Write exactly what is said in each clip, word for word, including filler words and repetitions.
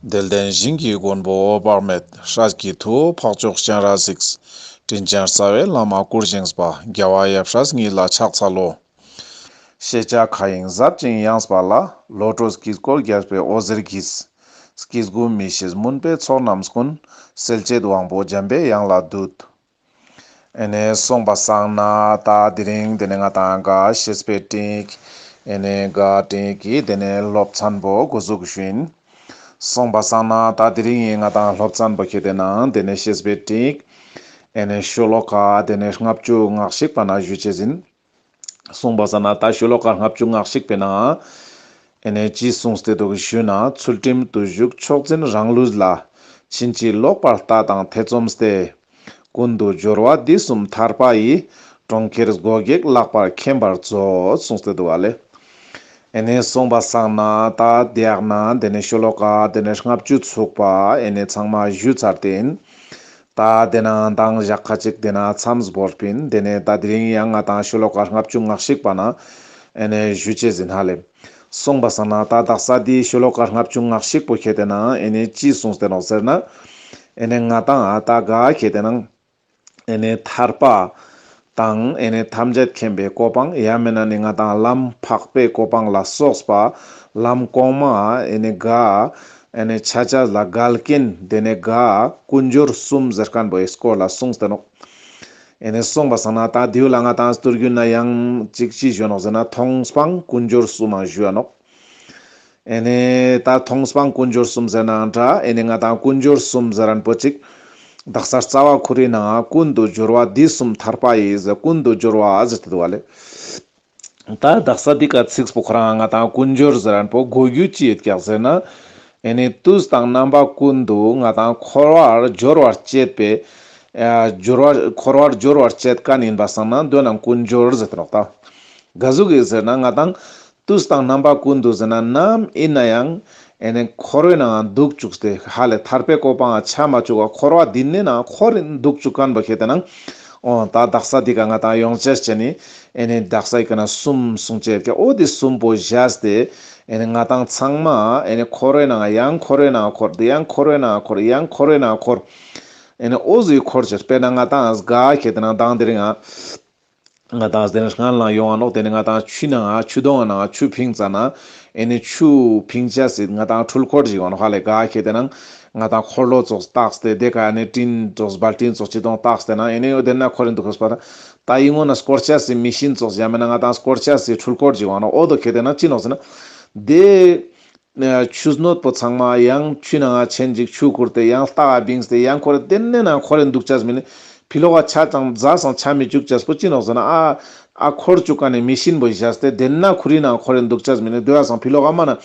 དད་ལྡན་ཞིང་གི་མགོན་པོ་འོད་དཔག་མེད། སྲས་ཀྱི་ཐུ་བོ་འཕགས་མཆོག་སྤྱན་རས་གཟིགས། དྲིན་ཅན་རྩ་བའི་བླ་མ་སྐུར་བཞེངས་པ། རྒྱལ་བ་ཡབ་སྲས་ཉིད་ལ་ཕྱག་འཚལ་ལོ། ཤེས་བྱ་མཁའ་དབྱིངས་ཟབ་ཅིང་ཡངས་པ་ལ། བློ་གྲོས་དཀྱིལ་འཁོར་རྒྱས་པའི་འོད་ཟེར་གྱིས། སྐྱེ་དགུའི་མི་ཤེས་མུན་པའི་ཚོགས་རྣམས་ཀུན། སེལ་བྱེད་དབང་པོ་འཇམ་པའི་དབྱངས་ལ་འདུད། ཨེ་ནེ་སོང་པ་སང་ན་ད་དེ་རིང་དེ་ནེ་ང་ཏང་ག་བཤེས་པའི་སྤྲིངས་ཡིག་ཨེ་ནེ་ག་སྤྲིངས་ཡིག་གི་དེ་ནེ་སློབ་ཚན་པོ་འགོ་འཛུགས་ཞུ་ཡིན། སོང་པ་སང་ན་ད་དེ་རིང་ཡི་ང་ཏང་སློབ་ཚན་པོ་ཁེ་ཏེ་ནང་དེ་ནེ་བཤེས་པའི་སྤྲིངས་ཡིག་ཨེ་ནེ་ཤོ་ལོ་ཀ་དེ་ནེ་ལྔ་བཅུ་ང་གཅིག་པ་ན་ཞུ་ཅེས་ཡིན། སོང་པ་སང་ན་ད་ཤོ་ལོ་ཀ་ལྔ་བཅུ་ང་གཅིག་པའི་ནང་ཨེ་ནེ་ཅི་གསུངས་ཏེ་འདུག་ཞུས་ན། ཚུལ་ཁྲིམས་བརྟུལ་ཞུགས་མཆོག་འཛིན་རང་ལུས་ལ། ཕྱིན་ཅི་ལོག་པར་ལྟ་དང་ཐེ་ཚོམ་སྟེ། ཀུན་ཏུ་སྦྱོར་བ་འདི་གསུམ་ཐར་པ་ཡི། གྲོང་ཁྱེར་སྒོ་བགེགས་ལག་པར་མཁྱེན་པར་མཛོད། གསུངས་ཏེ་འདུག་ཨ་ལེ། ཨེ་ནེ་སོང་པ་སང་ན་ད་དེ་ཡག་ན་དེ་ནེ་ཤོ་ལོ་ཀ་དེ་ནེ་ལྔ་བཅུ་ཚུགས་པ་ཨེ་ནེ་ཚང་མ་ཞུས་ཚར་ཏེ་ཡིན། ད་དེ་ནང་ང་ཏང་ཞག་ཁ་ཅིག་དེ་ནེ་མཚམས་བོར་པིན། དེ་ནེ་ད་དེ་རིང་ཡང་ང་ཏང་ཤོ་ལོ་ཀ་ལྔ་བཅུ་ང་གཅིག་པ་ན་ཨེ་ནེ་ཞུ་ཅེས་ཡིན་ཧ་ལེ། སོང་པ་སང་ན་ད་དག་ས་འདི་ཤོ་ལོ་ཀ་ལྔ་བཅུ་ང་གཅིག་པོ་ཁེ་ཏེ་ནང་ཨེ་ནེ་ཅི་གསུངས་ཏེ་ནོག་ཟེར་ན། ཨེ་ནེ་ང་ཏང་ཨ་ད་ག་ཁེ་ཏེ་ནང་ཨེ་ནེ་ཐར་པ་དང་ཨེ་ནེ་ཐམས་ཅད་མཁྱེན་པའི་གོ་འཕང་ཡང་མེན་ན་ནི་ང་ཏང་ལམ་འཕགས་པའི་གོ་འཕང་ལ་སོགས་པ་ལམ་གོང་མ་ཨེ་ནེ་ག་ཨེ་ནེ་ཆ་ཆ་ལ་འགལ་རྐྱེན་དེ་ནེ་ག་ཀུན་སྦྱོར་གསུམ་ཟེར་མཁན་པོའི་སྐོར་ལ་གསུངས་ཏེ་ནོག། ཨེ་ནེ་སོང་པ་སང་ན་ད་དེའུ་ལ་ང་ཏང་སྟོད་རྒྱུད་ན་ཡང་ཅིག་ཅི་ཞུ་ནོག་ཟེར་ན། མཐོང་སྤང་ཀུན་སྦྱོར་གསུམ་མ་ཞུ་ཡ་ནོག། ཨེ་ནེ་ད་མཐོང་སྤང་ཀུན་སྦྱོར་གསུམ་ཟེར་ནའང་འདྲ། ཨེ་ནེ་ང་ཏང་ཀུན་སྦྱོར་གསུམ་ཟེར་མཁན་པོ་ཅིག་དག་ས་རྩ་བ་ཁོ་རའི་ནང་ཀུན་ཏུ་སྦྱོར་བ་འདི་གསུམ་ཐར་པ་ཡི་ཟེར། ཀུན་ཏུ་སྦྱོར་བ་ཟེར་ཏེ་འདུག་པ་ལེ། ད་དག་ས་འདི་ཀ་ཚིགས་པོ་ཁོ་རང་ང་ཏང་ཀུན་སྦྱོར་ཟེར་མཁན་པོ་གོ་རྒྱུ་ཅི་ཡོད་ཀྱག་ཟེར་ན། ཨེ་ནེ་དུས་དང་རྣམ་པ་ཀུན་ཏུ་ང་ཏང་འཁོར་བར་སྦྱོར་བར་བྱེད་པའི་ཨ་སྦྱོར་བ་འཁོར་བར་སྦྱོར་བར་བྱེད་མཁན་ཡིན་པ་སང་ན་དོན་ན་ཀུན་སྦྱོར་ཟེར་ཏེ་ནོག་ད། ག་ཟུག་གི་ཟེར་ན་ང་ཏང་དུས་དང་རྣམ་པ་ཀུན་ཏུ་ཟེར་ན་ནམ་ཡིན་ན་ཡང་ཨེ་ནེ་འཁོར་བའི་ནང་འདུག་བཅུག་སྟེ་ཧ་ལེ་ཐར་པའི་གོ་འཕང་ཆ་མ་བཅུག་ག་འཁོར་བ་འདི་ནེ་ནང་འཁོར་རིན་འདུག་བཅུག་མཁན་པོ་ཁེ་ཏེ་ནང་། འོ་ད་དག་ས་འདི་ཀ་ང་ཏང་ཡོང་ཅེས་ཅན་ནི་ཨེ་ནེ་དག་ས་ཡི་ཀ་ན་གསུམ་གསུང་ཅེས་ཀྱག། འོ་འདི་གསུམ་པོ་བཞག་སྟེ་ཨེ་ནེ་ང་ཏང་ཚང་མ་ཨེ་ནེ་འཁོར་བའི་ནང་ཡང་འཁོར་བའི་ནང་འཁོར། དེ་ཡང་འཁོར་བའི་ནང་འཁོར། ཡང་འཁོར་བའི་ནང་འཁོར། ཨེ་ནེ་འོ་ཟུག་འཁོར་ཅེས། དཔེར་ན་ང་ཏང་ག་ཁེ་ཏེ་ནང་དང་དེ་རིང་ང་ང་ཏང་དེ་ནེ་སྔན་ལ་ཡོང་ང་ནོག། དེ་ནེ་ང་ཏང་ཆུའི་ནང་ཆུ་དོང་ནང་ཆུ་ཕིང་ཙ་ན་ཨེ་ནེ་ཆུ་ཕིང་ཅེས་སི་ང་ཏང་འཕྲུལ་འཁོར་ཞིག་ཡོང་ནོག་ཧ་ལེ། ག་ཁེ་ཏེ་ནང་ང་ཏང་འཁོར་ལོ་ཙོགས་བཏགས་ཏེ་དེ་ཀ་ཨེ་ནེ་ཏིན་ཙོགས་སྦལ་ཏིན་ཙོགས་ཅི་དོང་བཏགས་ཏེ་ན་ཨེ་ནེ་འོ་དེ་ནེ་འཁོར་རིན་འདུག་ཁོས་པ་ད། ད་ཡིན་ངོ་ན་སྐོར་ཅེས་སི་མི་ཤིན་ཙོགས་ཡང་མེན་ན་ང་ཏང་སྐོར་ཅེས་སི་འཕྲུལ་འཁོར་ཞིག་ཡོང་ནོག། འོ་དོ་ཁེ་ཏེ་ནང་ཅི་ནོག་ཟེར་ན། དེ་ཆུ་སྣོད་པོ་ཚང་མ་ཡང་ཆུའི་ནང་ཆེན་ཅིག་ཆུ་ཁུར་ཏེ་ཡང་ལྟག་ག་བིངས་ཏེ་ཡང་འཁོར་དེ་ནེ་ནང་འཁོར་རིན་འདུག་ཅེས་མེན་ནི། ཕི་ལོག་ག་ཆ་ཙང་ཛ་སང་ཆ་མི་བཅུག་ཅེས་པོ་ཅི་ནོག་ཟེར་ན། ཨ་ཨ་འཁོར་བཅུག་མཁན་ནི་མི་ཤིན་པོ་བཞག་སྟེ་དེ་ནེ་ཁོ་རའི་ནང་འཁོར་རིན་འདུག་ཅེས་མེན་ནི། དེ་བ་སང་ཕི་ལོག་ག་མ་ན་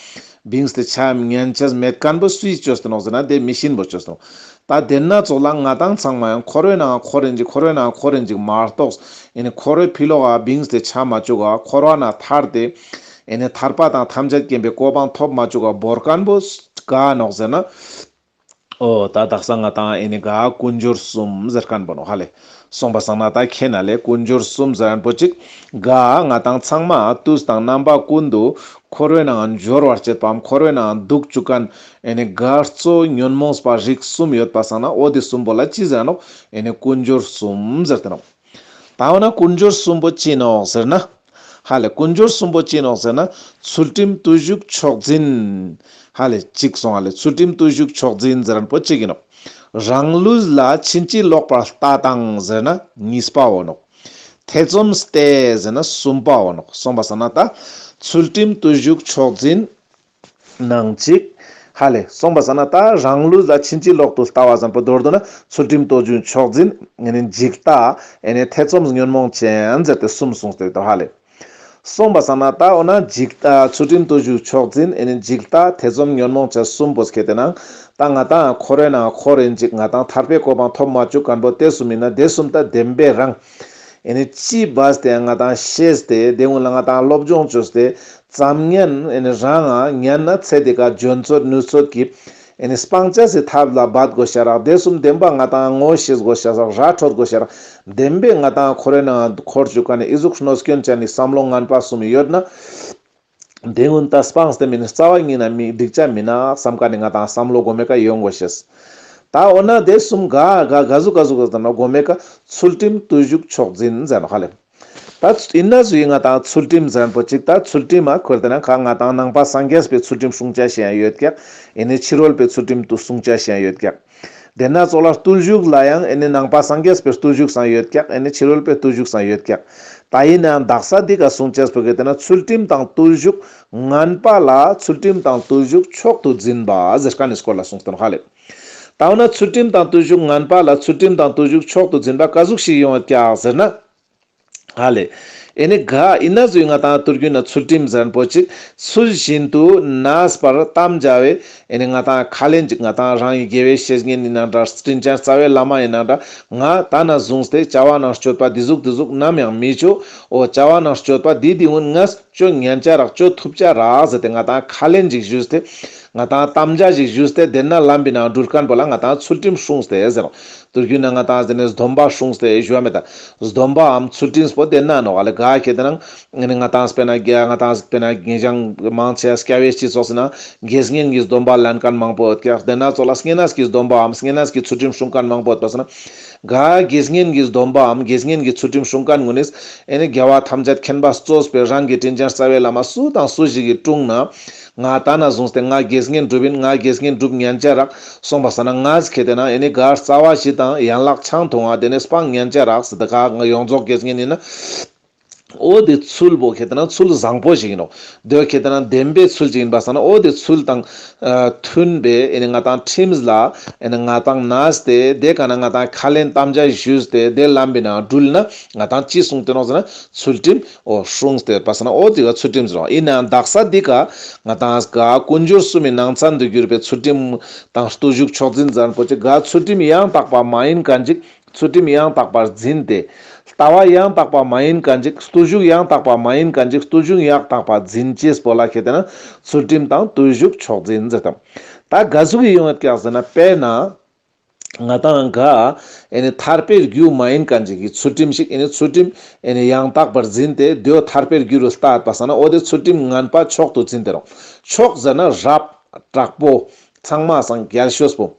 བིངས་ཏེ་ཆ་ཉན་ཅེས་མེད་མཁན་པོ་སུའི་བཅོས་ཏེ་ནོག་ཟེར་ན། དེ་མི་ཤིན་པོ་བཅོས་ཏེ་ནོག། ད་དེ་ནེ་ཙོགས་ལ་ང་ཏང་ཚང་མ་ཡང་འཁོར་བའི་ནང་འཁོར་རིན་ཅིག། འཁོར་བའི་ནང་འཁོར་རིན་ཅིག་མ་གཏོགས་ཨེ་ནེ་འཁོར་བའི་ཕི་ལོག་ག་བིངས་ཏེ་ཆ་མ་བཅུག་ག་འཁོར་བ་ནེ་ཐར་ཏེ་ཨེ་ནེ་ཐར་པ་དང་ཐམས་ཅད་མཁྱེན་པའི་གོ་འཕང་ཐོབ་མ་བཅུག་ག་བོར་མཁན་པོ་ག་ནོག་ཟེར་ན། འོ་ད་དག་ས་ང་ཏང་ཨེ་ནེ་ག་ཀུན་སྦྱོར་གསུམ་ཟེར་མཁན་པོ་ནོག་ཧ་ལེ། སོང་པ་སང་ན་ད་ཁེ་ན་ལེ་ཀུན་སྦྱོར་གསུམ་ཟེར་མཁན་པོ་ཅིག་ག་ང་ཏང་ཚང་མ་དུས་དང་རྣམ་པ་ཀུན་ཏུ་འཁོར་བའི་ནང་སྦྱོར་བར་བྱེད་པའམ་འཁོར་བའི་ནང་འདུག་བཅུག་མཁན་ཨེ་ནེ་ག་གཙོ་ཉོན་མོངས་པ་རིགས་གསུམ་ཡོད་པ་སང་ན་འོ་དེ་གསུམ་པོ་ལ་ཅི་ཟེར་ནོག། ཨེ་ནེ་ཀུན་སྦྱོར་གསུམ་ཟེར་ཏེ་ནོག། ད་འོ་ན་ཀུན་སྦྱོར་གསུམ་པོ་ཅི་ནོག་ཟེར་ན། ཧ་ལེ་ཀུན་སྦྱོར་གསུམ་པོ་ཅི་ནོག་ཟེར་ན། ཚུལ་ཁྲིམས་བརྟུལ་ཞུགས་མཆོག་འཛིན། ཧ་ལེ་གཅིག་སོང་། ཧ་ལེ་ཚུལ་ཁྲིམས་བརྟུལ་ཞུགས་མཆོག་འཛིན་ཟེར་མཁན་པོ་གཅིག་ཡིན་ནོག། རང་ལུས་ལ་ཕྱིན་ཅི་ལོག་པར་ལྟ་དང་ཟེར་ན་གཉིས་པའོ་ནོག། ཐེ་ཚོམ་སྟེ་ཟེར་ན་གསུམ་པའོ་ནོག། སོང་པ་སང་ན་ད་ཚུལ་ཁྲིམས་བརྟུལ་ཞུགས་མཆོག་འཛིན་ནང་གཅིག། ཧ་ལེ་སོང་པ་སང་ན་ད་རང་ལུས་ལ་ཕྱིན་ཅི་ལོག་ཏུ་ལྟ་བ་ཟེར་མཁན་པོ་མདོར་བསྡུ་ན་ཚུལ་ཁྲིམས་བརྟུལ་ཞུགས་མཆོག་འཛིན་ཨེ་ནེ་འཇིག་ལྟ་ཨེ་ནེ་ཐེ་ཚོམ་ཉོན་མོངས་ཅན་ཟེར་ཏེ་གསུམ་གསུངས་ཏེ་ཡོད་དོ་ཧ་ལེ། སོང་པ་སང་ན་ད་འོ་ན་འཇིག་ལྟ་ཚུལ་ཁྲིམས་བརྟུལ་ཞུགས་མཆོག་འཛིན་ཨེ་ནེ་འཇིག་ལྟ་ཐེ་ཚོམ་ཉོན་མོངས་ཅན་གསུམ་པོ་ཁེ་ཏེ་ནང་ད་ང་ཏང་འཁོར་བའི་ནང་འཁོར་རིན་ཅིག་ང་ཏང་ཐར་པའི་གོ་འཕང་ཐོབ་མ་བཅུག་མཁན་པོ་དེ་གསུམ་ཡིན་ན་དེ་གསུམ་ད་བདེན་པའི་རང་ཨེ་ནེ་ཅི་བས་ཏེ་ང་ཏང་ཤེས་ཏེ་དེ་གུན་ལ་ང་ཏང་སློབ་སྦྱོང་བཅོས་ཏེ་ཙམ་ཉན་ཨེ་ནེ་རང་ང་ཉན་ན་ཚེ་འདི་ཀ་འཇོན་ཚོད་ནུས་ཚོད་ཀྱི་ཨེ་ནེ་སྤང་བྱ་སི་ཐབས་ལ་འབད་དགོས་ཤ་རག། དེ་གསུམ་བདེན་པ་ང་ཏང་ངོ་ཤེས་དགོས་ཤ་རག། ར་འཕྲོད་དགོས་ཤ་རག། བདེན་པའི་ང་ཏང་འཁོར་བའི་ནང་འཁོར་བཅུག་མཁན་ནི་ཨི་ཟུག་གནོད་སྐྱོན་ཅན་ནི་བསམ་བློ་ངན་པ་གསུམ་ཡོད་ན། དེ་གུན་ད་སྤངས་ཏེ་མིན་རྩ་བ་ཉིད་ན་མི་འགྲིག་ཆ་མིན་ན་བསམ་ཀ་ནི་ང་ཏང་བསམ་བློ་གོ་མེ་ཀ་ཡོང་དགོས་ཤེས། ད་འོ་ན་དེ་གསུམ་ག་ག་ག་ཟུག་ག་ཟུག་ག་ཟུག་ན་གོ་མེ་ཀ་ཚུལ་ཁྲིམས་བརྟུལ་ཞུགས་མཆོག་འཛིན་ཟེར་ནོག་ཧ་ལེ། ད་ཨིན་ན་ཟུག་ཡིན་ང་ཏང་ཚུལ་ཁྲིམས་ཟེར་པོ་ཅིག་ད་ཚུལ་ཁྲིམས་མ་ཁོར་དེ་ན་ཁ་ང་ཏང་ནང་པ་སངས་རྒྱས་པའི་ཚུལ་ཁྲིམས་སྲུང་ཆ་ཞིག་ཡང་ཡོད་ཀྱག་ཨེ་ནི་ཕྱི་རོལ་པའི་ཚུལ་ཁྲིམས་དུ་སྲུང་ཆ་ཞིག་ཡང་ཡོད་ཀྱག་དེ་ན་ཙོགས་ལ་བརྟུལ་ཞུགས་ལ་ཡང་ཨེ་ནི་ནང་པ་སངས་རྒྱས་པའི་བརྟུལ་ཞུགས་སང་ཡོད་ཀྱག་ཨེ་ནི་ཕྱི་རོལ་པའི་བརྟུལ་ཞུགས་སང་ཡོད་ཀྱག་ད་ཡིན་ནའང་དག་ས་འདི་ག་སྲུང་ཆས་པོ་གི་དེ་ན་ཚུལ་ཁྲིམས་དང་བརྟུལ་ཞུགས་ངན་པ་ལ་ཚུལ་ཁྲིམས་དང་བརྟུལ་ཞུགས་མཆོག་ཏུ་འཛིན་པ་ཟེར་ཁན་ནི་སྐོར་ལ་གསུངས་ཏེ་ནོག་ཧ་ལེ། ད་འོ་ན་ཚུལ་ཁྲིམས་དང་བརྟུལ་ཞུགས་ངན་པ་ལ་ཚུལ་ཁྲིམས་དང་བརྟུལ་ཞུགས་མཆོག་ཏུ་འཛིན་པ་ག་ཟུག་ཞིག་ཡོང་ཡོད་ཀྱག་ཟེར་ན། ཧ་ལེ། ཨེ་ནི་ག་ཨིན་ན་ཟུག་ང་ཏང་དུར་རྒྱུད་ན་ཚུལ་ཁྲིམས་ཟེར་པོ་ཅིག་ཚུལ་བཞིན་དུ་གནས་པར་དམ་བཅའ་བའི་ཨེ་ནི་ང་ཏང་ཁས་ལེན་ཅིག་ང་ཏང་རང་གི་དགེ་བའི་བཤེས་གཉེན་ཡིན་ན་འདྲ་དྲིན་ཅན་རྩ་བའི་བླ་མ་ཡིན་ན་འདྲ་ང་ད་ན་བཟུང་སྟེ་བྱ་བ་ནང་སྤྱོད་པ་འདི་ཟུག་འདི་ཟུག་ནམ་ཡང་མི་བཅོ། འོ་བྱ་བ་ནང་སྤྱོད་པ་འདི་འདི་གུན་ངས་བཅོ་ཉན་ཆ་རག་བཅོ་ཐུབ་ཆ་རག་ཟེར་ཏེ་ང་ཏང་ཁས་ལེན་ཅིག་ཞུས་ཏེ་ང་ཏང་དམ་བཅའ་ཅིག་ཞུས་ཏེ་དེ་ན་ལམ་པའི་ནང་འགྲུལ་ཁན་པོ་ལ་ང་ཏང་ཚུལ་ཁྲིམས་སྲུངས་ཏེ་ཟེར་རོ། དུར་རྒྱུད་ན་ང་ཏང་དེ་ནས་སྡོམ་པ་སྲུངས་ཏེ་ཞུ་བ་མེད་ད། སྡོམ་པའམ་ཚུལ་ཁྲིམས་པོ་དེ་ན་ནོག་ལེ། ག་ཁེ་དེ་ནང་ང་ཏང་སྤེར་ན་རྒྱ་ང་ཏང་སྤེར་ན་རྒྱ་ཞང་མང་ཆེ་སྐྱ་བོའི་སྤྱི་ཚོགས་སི་ན་དགེ་བསྙེན་གྱི་སྡོམ་པ་ལེན་ཁན་མང་པོ་ཡོད་ཀྱག་དེ་ན་ཙོགས་ལ་བསྙེན་གནས་ཀྱི་སྡོམ་པའམ་བསྙེན་གནས་ཀྱི་ཚུལ་ཁྲིམས་སྲུང་ཁན་མང་པོ་ཡོད་པ་སོང་ན། ག་དགེ་བསྙེན་གྱི་སྡོམ་པའམ་དགེ་བསྙེན་གྱི་ཚུལ་ཁྲིམས་སྲུང་ཁན་གུན་ནིས་ཨེ་ནི་རྒྱལ་བ་ཐམས་ཅད་མཁྱེན་པ་གཙོས་པའི་རང་གི་དྲིན་ཅན་རྩ་བའི་བླ་མ་སུ་དང་སུ་ཞིག་གི་དྲུང་ན་ང་ད་ན་བཟུང་སྟེ་ང་དགེ་བསྙེན་སྒྲུབ་ཡིན། ང་དགེ་བསྙེན་སྒྲུབ་ཉན་ཆ་རག་སོང་པ་སང་ན་ང་ཁེ་དེ་ན་ཨེ་ནི་ག་རྩ་བ་བཞི་དང་ཡན་ལག་ཆང་འཐུང་བ་དེ་ནི་སྤང་ཉན་ཆ་རག་ཟེར་ཏེ་ག་ང་ཡོངས་རྫོགས་དགེ་བསྙེན་ཡིན་ན། འོ་དེ་ཚུལ་པོ་ཁེ་དེ་ན་ཚུལ་བཟང་པོ་ཞིག་ཡིན་ནོག་དེ་ཁེ་དེ་ན་བདེན་པའི་ཚུལ་ཅིག་ཡིན་པ་སང་ན་འོ་དེ་ཚུལ་དང་མཐུན་པའི་ཨེ་ནི་ང་ཏང་ཁྲིམས་ལ་ཨེ་ནི་ང་ཏང་གནས་ཏེ་དེ་ག་ན་ང་ཏང་ཁས་ལེན་དམ་བཅའ་ཞུས་ཏེ་དེ་ལམ་པའི་ནང་འགྲུལ་ན་ང་ཏང་ཅི་གསུངས་ཏེ་ནོག་ཟེར་ན་ཚུལ་ཁྲིམས་འོ་སྲུངས་ཏེ་ཡོད་པ་སང་ན་འོ་དེ་ག་ཚུལ་ཁྲིམས་ཟེར་རོ། ཡིན་ནའང་དག་ས་འདི་ག་ང་ཏང་ག་ཀུན་སྦྱོར་གསུམ་མི་ནང་ཚན་དུ་གྱུར་པའི་ཚུལ་ཁྲིམས་དང་བརྟུལ་ཞུགས་མཆོག་འཛིན་ཟེར་པོ་ཅིག་ག་ཚུལ་ཁྲིམས་ཡང་དག་པ་མ་ཡིན་ཁན་ཅིག་ཚུལ་ཁྲིམས་ཡང་དག་པར་འཛིན་ཏེ། ལྟ་བ་ཡང་དག་པ་མ་ཡིན་ཁན་ཅིག་བརྟུལ་ཞུགས་ཡང་དག་པ་མ་ཡིན་ཁན་ཅིག་བརྟུལ་ཞུགས་ཡང་དག་པ་འཛིན་ཅེས་པོ་ལ་ཁེ་དེ་ན་ཚུལ་ཁྲིམས་དང་བརྟུལ་ཞུགས་མཆོག་འཛིན་ཟེར་དང་། ད་ག་ཟུག་གི་ཡོང་ཡོད་ཀྱག་ཟེར་ན་དཔེར་ན། ང་ཏང་ག་ཨེ་ནི་ཐར་པའི་རྒྱུ་མ་ཡིན་ཁན་ཅིག་གི་ཚུལ་ཁྲིམས་ཤིག་ཨེ་ནི་ཚུལ་ཁྲིམས་ཨེ་ནི་ཡང་དག་པར་འཛིན་ཏེ་དེའོ་ཐར་པའི་རྒྱུ་རུ་ལྟ་ཡོད་པ་སང་ན་འོ་དེ་ཚུལ་ཁྲིམས་ངན་པ་མཆོག་ཏུ་འཛིན་ཏེ་རོ། མཆོག་ཟེར་ན་རབ་དྲག་པོ། ཚང་མ་སང་རྒྱལ་ཤོས་པོ།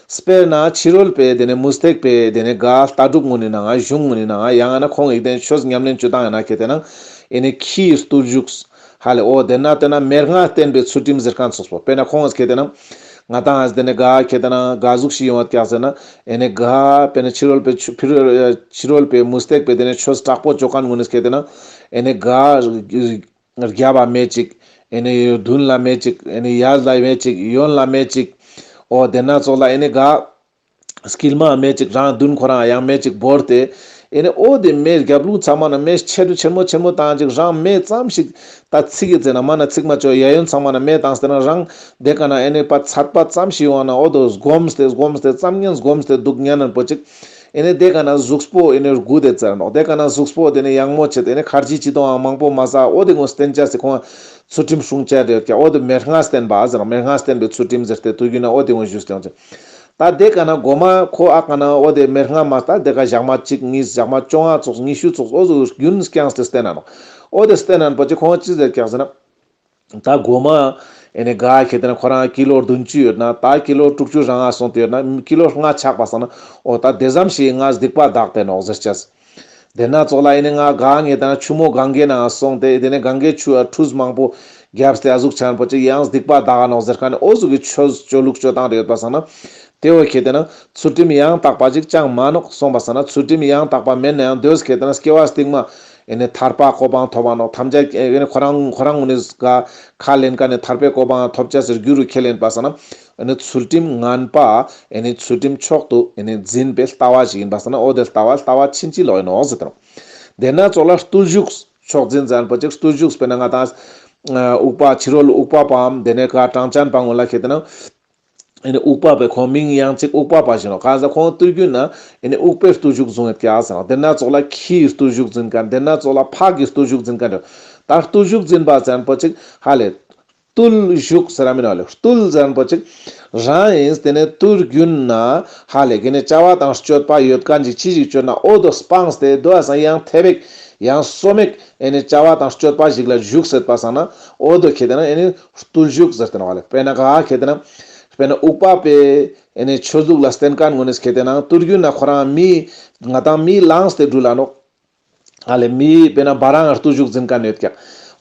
དཔེར་ན་ཕྱི་རོལ་པའི་དེ་ནས་མུ་སྟེགས་པའི་དེ་ནས་ག་ལྟ་གྲུབ་ངོ་ནི་ནང་ང་གཞུང་ངོ་ནི་ནང་ང་ཡང་ན་ཁོང་གི་དེ་ནས་ཆོས་ཉམས་ལེན་བཅོ་སྟངས་ཡང་ན་ཁེ་དེ་ན་ཨེ་ནི་ཁྱིའི་བརྟུལ་ཞུགས་ཧ་ལེ། འོ་དེ་ན་དེ་ན་མེ་ལྔ་བསྟེན་པའི་ཚུལ་ཁྲིམས་ཟེར་ཁན་ཚོགས་པོ་དཔེར་ན་ཁོང་གི་ཁེ་དེ་ན་ང་ཏང་ཨ་དེ་ནས་ག་ཁེ་དེ་ན་ག་ཟུག་ཞིག་ཡོང་བ་ཀྱག་ཟེར་ན་ཨེ་ནི་ག་དཔེར་ན་ཕྱི་རོལ་པའི་ཕྱི་རོལ་པའི་མུ་སྟེགས་པའི་དེ་ནས་ཆོས་དྲག་པོ་བཅོ་ཁན་ངོ་ནི་ཁེ་དེ་ན་ཨེ་ནི་ག་རྒྱབ་པ་མེད་ཅིག་ཨེ་ནི་མདུན་ལ་མེད་ཅིག་ཨེ་ནི་ཡར་ལ་མེད་ཅིག་གཡོན་ལ་མེད་ཅིག་འོ་དེ་ན་ཙོགས་ལ་ཨེ་ནི་ག་དཀྱིལ་མ་མེད་ཅིག་རང་མདུན་ཁོ་རང་ཡང་མེད་ཅིག་བོར་ཏེ། ཨེ་ནི་འོ་དེ་མེ་རྒྱབ་ལུང་ཚང་མ་ན་མེ་ཆེ་རུ་ཆེན་མོ་ཆེན་མོ་བཏང་ཅིག་རང་མེ་ཙམ་ཞིག་ད་ཚིག་གི་ཚེ་ན་མ་ན་ཚིག་མ་ཅོ་ཡ་ཡོན་ཚང་མ་ན་མེ་བཏང་སྟེ་ན་རང་དེ་ག་ན་ཨེ་ནི་པ་ཚད་པ་ཙམ་ཞིག་ཡོང་ན་འོ་དོ་སྒོམས་ཏེ་སྒོམས་ཏེ་ཙམ་ཉན་སྒོམས་ཏེ་འདུག་ཉན་ན་པོ་ཅིག་ཨེ་ནི་དེ་ག་ན་གཟུགས་པོ་ཨེ་ནི་རྒུད་དེ་ཙར་ནོག་དེ་ག་ན་གཟུགས་པོ་དེ་ནི་ཡང་མོ་ཆེ་དེ་ནི་ཁར་ཇི་ཅི་དོང་མང་པོ་མ་ཟ་འོ་དེ་ངོ་བསྟན་ཅེས་སི་ཁོང་ཚུལ་ཁྲིམས་སྲུང་བྱ་རེད་ཀྱ་འོ་དེ་མེ་ལྔ་བསྟེན་པ་ཟེར་མེ་ལྔ་བསྟེན་པའི་ཚུལ་ཁྲིམས་ཟེར་ཏེ་དུས་རྒྱུན་ན་འོ་དེ་ངོ་ཞུས་ཏེ་ཡོང་ཅེ། ད་དེ་ག་ན་གོ་མ་ཁོ་ཨ་ག་ན་འོ་དེ་མེ་ལྔ་མ་ད་དེ་ག་ཞག་མ་གཅིག་གཉིས་ཞག་མ་བཅོ་ལྔ་ཙོགས་ཉི་ཤུ་ཙོགས་འོ་ཟུག་རྒྱུན་བསྐྱངས་ཏེ་བསྟེན་ན་ནོག་འོ་དེ་བསྟེན་ན་པོ་ཅིག་ཁོང་ཅི་ཟེར་ཀྱག་ཟེར་ན། ད་གོ་མ་ཨེ་ནི་ག་ཁེ་དེ་ན་ཁོ་རང་ཀི་ལོ་བདུན་ཅུ་ཡོད་ན་ད་ཀི་ལོ་དྲུག་ཅུ་རང་ང་སོང་སྟེ་ཡོད་ན་ཀི་ལོ་ལྔ་ཆགས་པ་སང་ན་འོ་ད་དེ་ཙམ་ཞིག་ང་སྡིག་པ་དག་པས་ནོག་ཟེར་ཅེས། དེ་ན་ཙོགས་ལ་ཨེ་ནི་ང་ག་ངེ་ད་ན་ཆུ་མོ་གངྒཱའི་ནང་སོང་སྟེ་དེ་ནི་གངྒཱའི་ཆུ་ཁྲུས་མང་པོ་བརྒྱབ་སྟེ་ཨ་ཟུག་ཆ་ན་པོ་ཅིག་ཡང་སྡིག་པ་དག་ག་ནོག་ཟེར་ཁན་ནི་འོ་ཟུག་གི་ཆོས་སྤྱོད་ལུགས་སྤྱོད་སྟངས་རེ་ཡོད་པ་སང་ན། དེ་བོ་ཁེ་དེ་ན་ཚུལ་ཁྲིམས་ཡང་དག་པ་ཅིག་ཅང་མ་ནོག་སོང་པ་སང་ན་ཚུལ་ཁྲིམས་ཡང་དག་པ་མེད་ན་ཡང་དེ་བོ་ཁེ་དེ་ན་སྐྱེ་བ་སྟིང་མ་ཨེ་ནི་ཐར་པ་གོ་འཕང་ཐོབ་པ་ནོག་ཐམས་ཅད་ཨེ་ནི་ཁོ་རང་ཁོ་རང་ངུ་ནི་ག་ཁས་ལེན་ཁན་ནི་ཐར་པའི་གོ་འཕང་ཐོབ་ཅེས་སི་རྒྱུ་རུ་ཁས་ལེན་པ་སང་ན་ཨེ་ནི་ཚུལ་ཁྲིམས་ངན་པ་ཨེ་ནི་ཚུལ་ཁྲིམས་མཆོག་ཏུ་ཨེ་ནི་འཛིན་པའི་ལྟ་བ་ཞིག་ཡིན་པ་སང་ན་འོ་དེ་ལྟ་བ་ལྟ་བ་ཕྱིན་ཅི་ལོག་ཡིན་ནོག་ཟེར་ཏེ་ནོག་དེ་ན་ཙོགས་ལ་བརྟུལ་ཞུགས་མཆོག་འཛིན་ཟེར་ན་པོ་ཅིག་བརྟུལ་ཞུགས་དཔེར་ན་ང་ཏང་ཨ་འུག་པ་ཕྱི་རོལ་འུག་པ་པའམ་དེ་ནས་ག་གྲངས་ཅན་པ་ངོ་ལ་ཁེ་དེ་ན། ཨེ་ནི་འུག་པ་པའི་ཁོང་མིང་ཡང་ཅིག་འུག་པ་པ་ཞིག་ནོག་གང་ཟེར་ཁོང་དུས་རྒྱུན་ན་ཨེ་ནི་འུག་པའི་བརྟུལ་ཞུགས་བཟུང་ཡོད་ཀྱག་ཟེར་ནོག་དེ་ན་ཙོགས་ལ་ཁྱིའི་བརྟུལ་ཞུགས་འཛིན་ཁན་དེ་ན་ཙོགས་ལ་ཕག་གི་བརྟུལ་ཞུགས་འཛིན་ཁན་རེད། ད་བརྟུལ་ཞུགས་འཛིན་པ་ཟེར་ན་པོ་ཅིག་ཧ་ལེ། བརྟུལ་ཞུགས་ཟེར་ར་མིན་ནོག་ལེ། བརྟུལ་ཟེར་ན་པོ་ཅིག་རང་ཡིན་དེ་ནས་དུས་རྒྱུན་ན་ཧ་ལེ་གི་ནི་བྱ་བ་དང་སྤྱོད་པ་ཡོད་ཁན་ཅིག་ཅི་ཞིག་སྤྱོད་ན་འོ་དོ་སྤངས་ཏེ་དོ་ཨ་སང་ཡང་ཐེ་བེག་ ཡང་སོ་མེག་ཨེ་ནི་བྱ་བ་དང་སྤྱོད་པ་ཞིག་ལ་ཞུགས་ཟེར་པ་སང་ན་འོ་དོ་ཁེ་ཏེ་ན་ཨེ་ནི་བརྟུལ་ཞུགས་ཟེར་ཏེ་ནོག་ལེ། དཔེར་ན་ག་ཁེ་ཏེ་ན་དཔེར་ན་འུག་པ་པའི་ཨེ་ནི་ཆོས་ལུགས་ལ་བརྟེན་མཁན་ངོ་ནེ་ཁེ་ཏེ་ན་དུས་རྒྱུན་ན་ཁོ་རང་མི་ང་དང་མི་ལངས་ཏེ་འགྲུལ་ལ་ནོག། ཧ་ལེ་མི་དཔེར་ན་བ་ལང་ང་བརྟུལ་ཞུགས་འཛིན་མཁན་ཡོད་ཀྱག།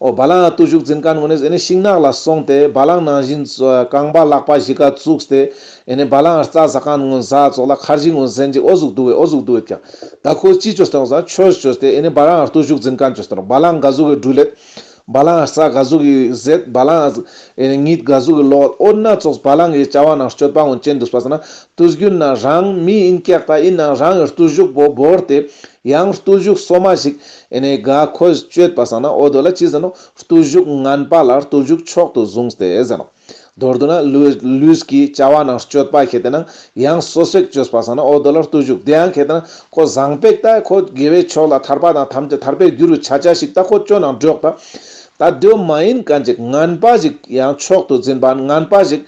འོ་བ་ལང་ང་བརྟུལ་ཞུགས་འཛིན་མཁན་ངོ་ནེ་ཨེ་ནི་ཤིང་ནགས་ལ་སོང་སྟེ་བ་ལང་ནང་བཞིན་རྐང་པ་ལག་པ་ཞིག་ག་བཙུགས་ཏེ་ཨེ་ནི་བ་ལང་ང་རྩྭ་ཟ་མཁན་ངོ་ཟ་ཙོགས་ལ་ཁར་ཇི་ངོ་ཟན་ཅིག་འོ་ཟུག་འདུག་བས། འོ་ཟུག་འདུག་བས་ཀྱག། ད་ཁོ་ཅི་ཅོས་ཏེ་འོ་ཟ་ཆོས་ཅོས་ཏེ་ཨེ་ནི་བ་ལང་ང་བརྟུལ་ཞུགས་འཛིན་མཁན་ཅོས་ཏེ་ནོག། བ་ལང་ང་ག་ཟུག་གི་འགྲུལ་ལེད། བ་ལང་ང་རྩྭ་ག་ཟུག་གི་ཟེད། བ་ལང་ང་ཨེ་ནི་གཉིད་ག་ཟུག་གི་ལོག། འོ་ན་ཙོགས་བ་ལང་ངི་བྱ་བ་ནང་སྤྱོད་པ་ངོ་ཅན་འདུག་པ་སང་ན་དུས་རྒྱུན་ན་རང་མི་ཨིན་ཀྱག། ད་ཨིན་ན་རང་གི་བརྟུལ་ཞུགས་པོ་བོར་ཏེ་ཡང་བརྟུལ་ཞུགས་སོ་མ་ཞིག་ཨེ་ནི་ག་ཁོས་སྤྱོད་པ་སང་ན་འོ་དོ་ལ་ཅི་ཟེར་ནོག། བརྟུལ་ཞུགས་ངན་པ་ལ་བརྟུལ་ཞུགས་མཆོག་ཏུ་བཟུང་སྟེ་ཟེར་ནོག། མདོར་བསྡུ་ན་ལུས་ལུས་ཀྱི་བྱ་བ་ནང་སྤྱོད་པ་ཁེ་ཏེ་ན་ཡང་སོ་སོས་སྤྱོད་པ་སང་ན་འོ་དོ་ལ་བརྟུལ་ཞུགས། དེ་ཡང་ཁེ་ཏེ་ན་ཁོ་བཟང་པོ་ཞིག་ད་ཁོ་དགེ་བའི་ཕྱོགས་ལ་ཐར་པ་དང་ཐམས་ཅད་ཐར་པའི་རྒྱུ་རུ་ཆ་ཆ་ཞིག་ད་ཁོ་ཅོ་ནང་འགྲོགས་ད། ད་དེ་མ་ཡིན་མཁན་ཅིག་ངན་པ་ཞིག་ཡང་མཆོག་ཏུ་འཛིན་པ་ངན་པ་ཞིག་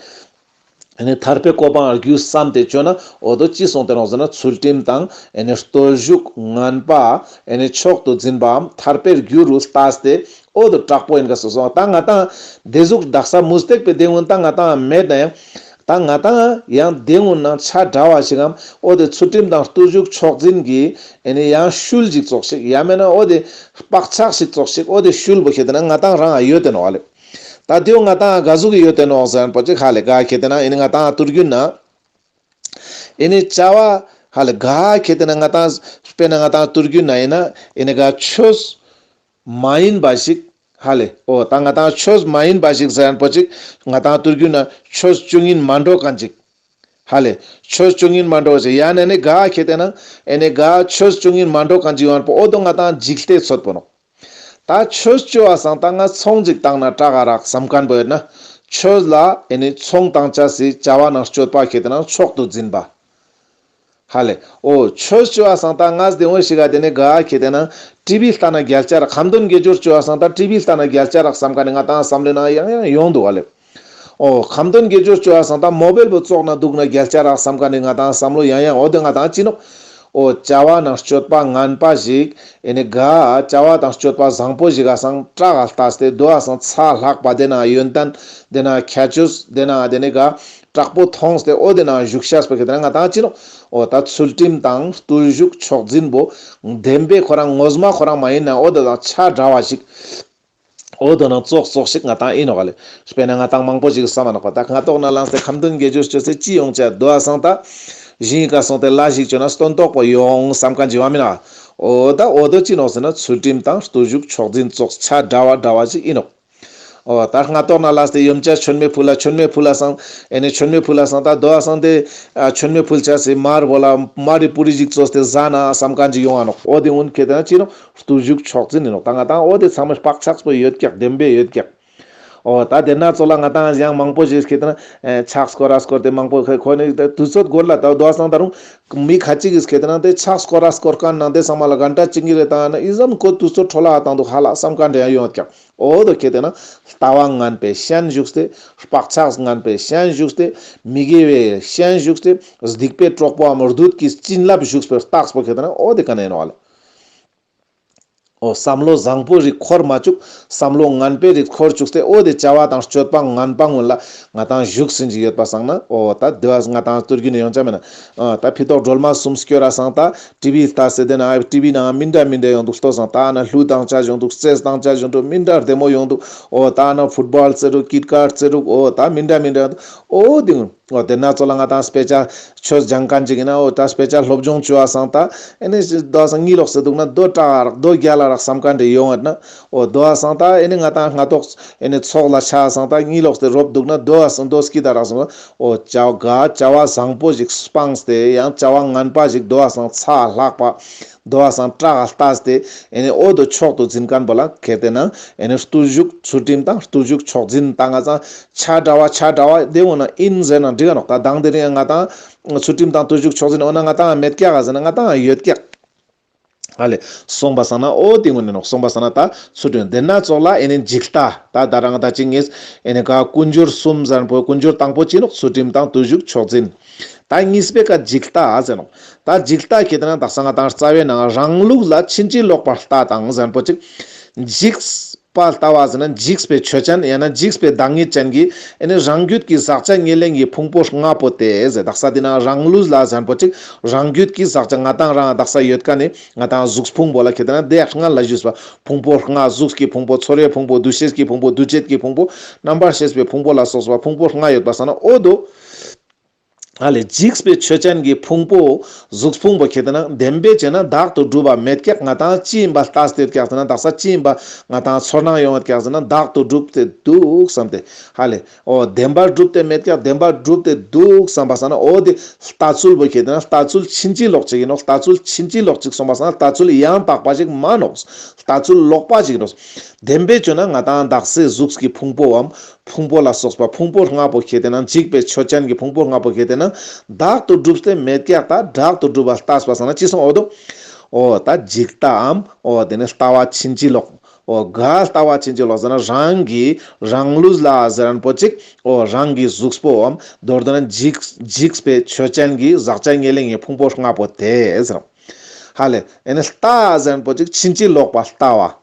ཨེ་ནི་ཐར་པའི་གོ་འཕང་རྒྱུ་བསམ་སྟེ་ཅོ་ན་འོ་དོ་ཅི་སོང་སྟེ་ནོག་ཟེར་ན་ཚུལ་ཁྲིམས་དང་ཨེ་ནི་བརྟུལ་ཞུགས་ངན་པ་ཨེ་ནི་མཆོག་ཏུ་འཛིན་པའམ་ཐར་པའི་རྒྱུ་རུ་ལྟས་ཏེ་འོ་དོ་དྲག་པོ་ཨིན་ག་སོ་སོ། ད་ང་དང་དེ་ཟུག་དག་ས་མུ་སྟེགས་པའི་དེ་ངོ་ན་ད་ང་དང་མེད་ན་ཡང་ད་ང་དང་ཡང་དེ་ངོ་ན་ཆ་འདྲ་བ་ཞིག་གམ་འོ་དེ་ཚུལ་ཁྲིམས་དང་བརྟུལ་ཞུགས་མཆོག་འཛིན་གྱི་ཨེ་ནི་ཡང་ཤུལ་ཞིག་ཙོགས་ཤིག་ཡང་མེད་ན་འོ་དེ་བག་ཆགས་ཤིག་ཙོགས་ཤིག་འོ་དེ་ཤུལ་བོ་ཁེ་ཏེ་ན་ང་དང་རང་ཡོད་དེ་ནོག་ལེ། ད་དེ་ང་དང་ག་ཟུག་གི་ཡོད་དེ་ནོག་ཟེར་ན་པོ་ཅིག་ཧ་ལེ་ག་ཁེ་ཏེ་ན་ཨེ་ནི་ང་དང་དུས་རྒྱུན་ན་ཨེ་ནི་བྱ་བ་ཧ་ལེ་ག་ཁེ་ཏེ་ན་ང་དང་དཔེར་ན་ང་དང་དུས་རྒྱུན་ན་ཨིན་ན་ཨེ་ནི་ག་ཆོས་མ་ཡིན་པ་ཞིག་ཧ་ལེ། འོ་ད་ང་དང་ཆོས་མ་ཡིན་པ་ཞིག་ཟེར་ན་པོ་ཅིག་ང་དང་དུས་རྒྱུན་ན་ཆོས་ཅོ་ཉན་མ་འགྲོ་མཁན་ཅིག་ཧ་ལེ། ཆོས་ཅོ་ཉན་མ་འགྲོ་ཞིག་ཡང་ན་ཨེ་ནི་ག་ཁེ་ཏེ་ན་ཨེ་ནི་ག་ཆོས་ཅོ་ཉན་མ་འགྲོ་མཁན་ཅིག་ཡོང་བ་འོ་དོ་ང་དང་འཇིགས་ལྟས་ཚོད་པོ་ནོག། ད་ཆོས་ཅོ་བ་སང་ད་ང་ཚོང་ཅིག་བཏང་ན་དྲག་ག་རག་བསམ་མཁན་པོ་ཡོད་ན་ཆོས་ལ་ཨེ་ནི་ཚོང་བཏང་ཆ་སི་བྱ་བ་ནང་སྤྱོད་པ་ཁེ་ཏེ་ན་མཆོག་ཏུ་འཛིན་པ། ཧ་ལེ། འོ་ཆོས་ཅོ་བ་སང་ད་ང་དེ་འོ་ཞིག་ག་དེ་ནི་ག་ཁེ་ཏེ་ན་ཊི་བི་ལྟ་ན་རྒྱལ་ཆ་རག། ཁ་འདོན་དགེ་སྦྱོར་ཅོ་བ་སང་ད་ཊི་བི་ལྟ་ན་རྒྱལ་ཆ་རག་བསམ་མཁན་ནི་ང་དང་བསམ་བློའི་ནང་ཡང་ཡང་ཡོང་འདུག་ཧ་ལེ། འོ་ཁ་འདོན་དགེ་སྦྱོར་ཅོ་བ་སང་ད་མོ་བེལ་བོ་ཙོགས་ན་འདུག་ན་རྒྱལ་ཆ་རག་བསམ་མཁན་ནི་ང་དང་བསམ་བློ་ཡང་ཡང་འོ་དེ་ང་དང་ཅི་ནོག། འོ་བྱ་བ་ནང་སྤྱོད་པ་ངན་པ་ཞིག་ཨེ་ནི་ག་བྱ་བ་དང་སྤྱོད་པ་བཟང་པོ་ཞིག་ག་སང་དྲག་ག་ལྟས་ཏེ་དོ་བ་སང་ཚ་ལྷག་པ་དེ་ན་ཡོན་ཏན་དེ་ན་ཁྱད་ཆོས་དེ་ན་དེ་ནི་ག་དྲག་པོ་མཐོང་སྟེ་འོ་དེ་ན་བཞུགས་ཤེས་པ་ཁེ་ཏེ་ན་ང་དང་ཅི་ནོག། འོ་ད་ཚུལ་ཁྲིམས་དང་བརྟུལ་ཞུགས་མཆོག་འཛིན་པོ་བདེན་པའི་ཁོ་རང་ངོ་མ་ཁོ་རང་མ་ཡིན་ན་འོ་དེ་དང་ཆ་འདྲ་བ་ཞིག། འོ་དོ་ན་ཙོགས་ཙོགས་ཤིག་ང་དང་ཨིན་ནོག་ལེ། དཔེར་ན་ང་དང་མང་པོ་ཞིག་བསམ་མ་ནོག་པ། ད་སྔ་ཏོག་ན་ལངས་ཏེ་ཁ་འདོན་དགེ་སྦྱོར་ཅོས་ཏེ་ཅི་ཡོང་ཆ་དོ་བ་སང་ད་ཞིང་ག་སོང་སྟེ་ལ་ཞིག་ཅོ་ན་སྟོན་ཐོག་པོ་ཡོང་བསམ་མཁན་ཅིག་ཡོང་མིན་ན། འོ་ད་འོ་དོ་ཅི་ནོག་ཟེར་ན་ཚུལ་ཁྲིམས་དང་བརྟུལ་ཞུགས་མཆོག་འཛིན་ཙོགས་ཆ་འདྲ་བ་འདྲ་བ་ཞིག་ཨིན་ནོག། འོ་ད་སྔ་ཏོག་ན་ལངས་ཏེ་ཡོན་ཆབ་མཆོད་མེ་ཕུལ་ལ་མཆོད་མེ་ཕུལ་ལ་སང་ཨེ་ནི་མཆོད་མེ་ཕུལ་ལ་སང་ད་དོ་བ་སང་དེ་མཆོད་མེ་ཕུལ་ཆ་སི་མར་བོ་ལ་མར་རི་པུ་རི་ཞིག་ཙོས་ཏེ་ཟ་ན་བསམ་མཁན་ཅིག་ཡོང་ང་ནོག། འོ་དེ་འུན་ཁེ་ཏེ་ན་ཅི་ནོག། བརྟུལ་ཞུགས་མཆོག་འཛིན་ཨིན་ནོག། ད་ང་དང་འོ་དེ་ཚང་མ་བག་ཆགས་པོ་ཡོད་ཀྱག། བདེན་པའི་ཡོད་ཀྱག། འོ་ད་དེ་ན་ཙོགས་ལ་ང་དང་ཡང་མང་པོ་ཞིག་ཁེ་ཏེ་ན་ཕྱག་སྐོར་ར་སྐོར་ཏེ་མང་པོ་ཁོ་ནི་དུས་ཚོད་འགོར་ལ་ད་དོ་བ་སང་ད་རུང་མི་ཁ་ཅིག་གིས་ཁེ་ཏེ་ན་དེ་ཕྱག་སྐོར་ར་སྐོར་མཁན་ནང་དེ་ཚང་མ་ལ་གན་ཊ་གཅིག་གཉིས་རེ་བཏང་ན་ཨི་ཙམ་ཁོ་དུས་ཚོད་འཕྲོ་བརླག་བཏང་འདུག་ཧ་ལ་བསམ་མཁན་རེ་ཡང་ཡོང་ཡོད་ཀྱག། འོ་དོ་ཁེ་ཏེ་ན་ལྟ་བ་ངན་པའི་ཤན་ཞུགས་ཏེ་བག་ཆགས་ངན་པའི་ཤན་ཞུགས་ཏེ་མི་དགེ་བའི་ཤན་ཞུགས་ཏེ་སྡིག་པའི་གྲོགས་པོའམ་བདུད་ཀྱི་བྱིན་རླབས་ཞུགས་པའི་རྟགས་པོ་ཁེ་ཏེ་ན་འོ་དེ་ག་ནས་ཡིན་ནོག་ལེ། འོ་བསམ་བློ་བཟང་པོ་རིགས་འཁོར་མ་བཅུག། བསམ་བློ་ངན་པའི་རིགས་འཁོར་བཅུག་སྟེ་འོ་དེ་བྱ་བ་དང་སྤྱོད་པ་ངན་པ་ངོ་ལ་ང་དང་ཞུགས་ཟིན་ཅིག་ཡོད་པ་སང་ན་འོ་ད་དེ་བ་ང་དང་དུས་རྒྱུན་ཡོང་ཆ་མེད་ན་ད་ཕི་ཏོག་སྒྲོལ་མ་གསུམ་སྐྱོར་ར་སང་ད་ཊི་བི་ལྟ་སེ་དེ་ན་ཊི་བི་ནང་མི་འདྲ་མི་འདྲ་ཡོང་འདུག། ལྟོས་སང་ད་ན་གླུ་བཏང་ཆ་ཡོང་འདུག། རྩེད་བཏང་ཆ་ཡོང་འདུག། མི་འདྲ་བདེ་མོ་ཡོང་འདུག། འོ་ད་ན་ཕུཊ་བོལ་རྩེ་རུག། ཀིཊ་ཀཊ་རྩེ་རུག། འོ་ད་མི་འདྲ་མི་འདྲ་ཡོང་འདུག། འོ་དེ་འོ་དེ་ན་ཙོགས་ལ་ང་དང་སྤེ་ཆ་ཆོས་སྦྱང་མཁན་ཅིག་ཡིན་ན་འོ་ད་སྤེ་ཆ་སློབ་སྦྱོང་བཅོ་བ་སང་ད་ཨེ་ནི་དོ་བ་སང་གཉིད་ལོག་སེ་འདུག་ན་དོ་དྲག་རག་དོ་རྒྱལ་ལ་རག་བསམ་མཁན་རེ་ཡོང་ཡོད་ན་འོ་དོ་བ་སང་ད་ཨེ་ནི་ང་དང་སྔ་ཏོག་ཨེ་ནི་ཚོགས་ལ་ཆ་སང་ད་གཉིད་ལོག་སེ་རོབ་འདུག་ན་དོ་བ་སང་དོ་སྐྱིད་ད་རག་སོང་འོ་བྱ་བ་བྱ་བ་བཟང་པོ་ཞིག་སྤངས་ཏེ་ཡང་བྱ་བ་ངན་པ་ཞིག་དོ་བ་སང་ཚ་ལྷག་པ། དོ་བ་སང་དྲག་ལྟས་ཏེ་ཨེ་ནི་འོ་དོ་མཆོག་ཏུ་འཛིན་མཁན་པོ་ལ་ཁེ་ཏེ་ན་ཨེ་ནི་བརྟུལ་ཞུགས་ཚུལ་ཁྲིམས་དང་བརྟུལ་ཞུགས་མཆོག་འཛིན་ད་ང་ཚང་ཆ་འདྲ་བ་ཆ་འདྲ་བ་དེ་འོ་ན་ཨིན་ཟེར་ན་འགྲིག་ག་ནོག། ད་དང་དེ་རིང་ང་དང་ཚུལ་ཁྲིམས་དང་བརྟུལ་ཞུགས་མཆོག་འཛིན་འོ་ན་ང་དང་མེད་ཀྱག་ག་ཟེར་ན་ང་དང་ཡོད་ཀྱག། ཨ་ལེ། སོང་པ་སང་ན་འོ་དེ་ངོ་ནས་ནོག། སོང་པ་སང་ན་ད་ཚུལ་ཁྲིམས་དེ་ན་ཙོགས་ལ་ཨེ་ནི་འཇིག་ལྟ་ད་ད་རང་ད་ཅི་ངས་ཨེ་ནི་ག་ཀུན་སྦྱོར་གསུམ་ཟེར་པོ་ཀུན་སྦྱོར་དང་པོ་ཅི་ནོག། ཚུལ་ཁྲིམས་དང་བརྟུལ་ཞུགས་མཆོག་འཛིན། ད་གཉིས་པའི་ཀ་འཇིག་ལྟ་ཟེར་ནོག། ད་འཇིག་ལྟ་ཁེ་ཏེ་ན་དག་ས་ང་ཏང་རྩ་བའི་ནང་རང་ལུགས་ལ་ཕྱིན་ཅི་ལོག་པར་ལྟ་དང་ཟེར་ཁན་པོ་ཅིག། འཇིགས་པ་ལྟ་བ་ཟེར་ན་འཇིགས་པའི་ཆོས་ཅན་ཡང་ན་འཇིགས་པའི་བདག་ཉིད་ཅན་གྱི་ཨེ་ནི་རང་རྒྱུད་ཀྱི་ཟག་བཅས་ཉེར་ལེན་གྱི་ཕུང་པོ་ལྔ་པོ་སྟེ་ཟེར། དག་ས་འདི་ན་རང་ལུགས་ལ་ཟེར་ཁན་པོ་ཅིག་རང་རྒྱུད་ཀྱི་ཟག་བཅས་ང་ཏང་རང་དག་ས་ཡོད་ཁན་ནི་ང་ཏང་གཟུགས་ཕུང་པོ་ལ་ཁེ་ཏེ་ན་དེ་སྔ་ལ་ཞུས་པ་ཕུང་པོ་ལྔ། གཟུགས་ཀྱི་ཕུང་པོ། ཚོར་བའི་ཕུང་པོ། འདུ་ཤེས་ཀྱི་ཕུང་པོ། འདུ་བྱེད་ཀྱི་ཕུང་པོ། རྣམ་པར་ཤེས་པའི་ཕུང་པོ་ལ་སོགས་པ་ཕུང་པོ་ལྔ་ཡོད་པ་སང་ན་འོ་དོ། ཨ་ལེ་འཇིགས་པའི་ཆོས་ཅན་གྱི་ཕུང་པོ་གཟུགས་ཕུང་པོ་ཁེ་ཏེ་ན་བདེན་པའི་ཆོས་ན་བདག་ཏུ་གྲུབ་པ་མེད་ཀྱག། ང་ཏང་ཅི་ཡིན་པ་ལྟས་ཏེ་ཡོད་ཀྱག་ཟེར་ན་དག་ས་ཅི་ཡིན་པ་ང་ཏང་ཚོར་སྣང་ཡོང་ཡོད་ཀྱག་ཟེར་ན་བདག་ཏུ་གྲུབ་སྟེ་འདུག་བསམ་སྟེ། ཧ་ལེ། འོ་བདེན་པར་གྲུབ་སྟེ་མེད་ཀྱག། བདེན་པར་གྲུབ་སྟེ་འདུག་བསམ་པ་སང་ན་འོ་དེ་ལྟ་ཚུལ་པོ་ཁེ་ཏེ་ན་ལྟ་ཚུལ་ཕྱིན་ཅི་ལོག་ཅིག་ཡིན་ནོག། ལྟ་ཚུལ་ཕྱིན་ཅི་ལོག་ཅིག་སོང་པ་སང་ན་ལྟ་ཚུལ་ཡང་དག་པ་ཅིག་མ་ནོག། ལྟ་ཚུལ་ལོག་པ་ཅིག་ཡིན་ནོག། བདེན་པའི་ཆོས་ན་ང་ཏང་དག་སའི་གཟུགས་ཀྱི་ཕུང་པོའམ་ཕུང་པོ་ལ་སོགས་པ་ཕུང་པོ་ལྔ་པོ་ཁེ་ཏེ་ན་འཇིགས་པའི་ཆོས་ཅན་གྱི་ཕུང་པོ་ལྔ་པོ་ཁེ་ཏེ་ན་བདག་ཏུ་གྲུབ་སྟེ་མེད་ཀྱག། ད་བདག་ཏུ་གྲུབ་པ་ལྟས་པ་སང་ན་ཅི་སོང་འོ་དོ། འོ་ད་འཇིག་ལྟའམ་འོ་དེ་ནི་ལྟ་བ་ཕྱིན་ཅི་ལོག། འོ་ག་ལྟ་བ་ཕྱིན་ཅི་ལོག་ཟེར་ན་རང་གི་རང་ལུགས་ལ་ཟེར་ཁན་པོ་ཅིག། འོ་རང་གི་གཟུགས་པོའམ་མདོར་བསྡུ་ན་འཇིགས་འཇིགས་པའི་ཆོས་ཅན་གྱི་ཟག་བཅས་ཉེར་ལེན་གྱི་ཕུང་པོ་ལྔ་པོ་དེ་ཟེར། ཧ་ལེ་ཨེ་ནི་ལྟ་ཟེར་ཁན་པོ་ཅིག་ཕྱིན་ཅི་ལོག་པ་ལྟ་བ།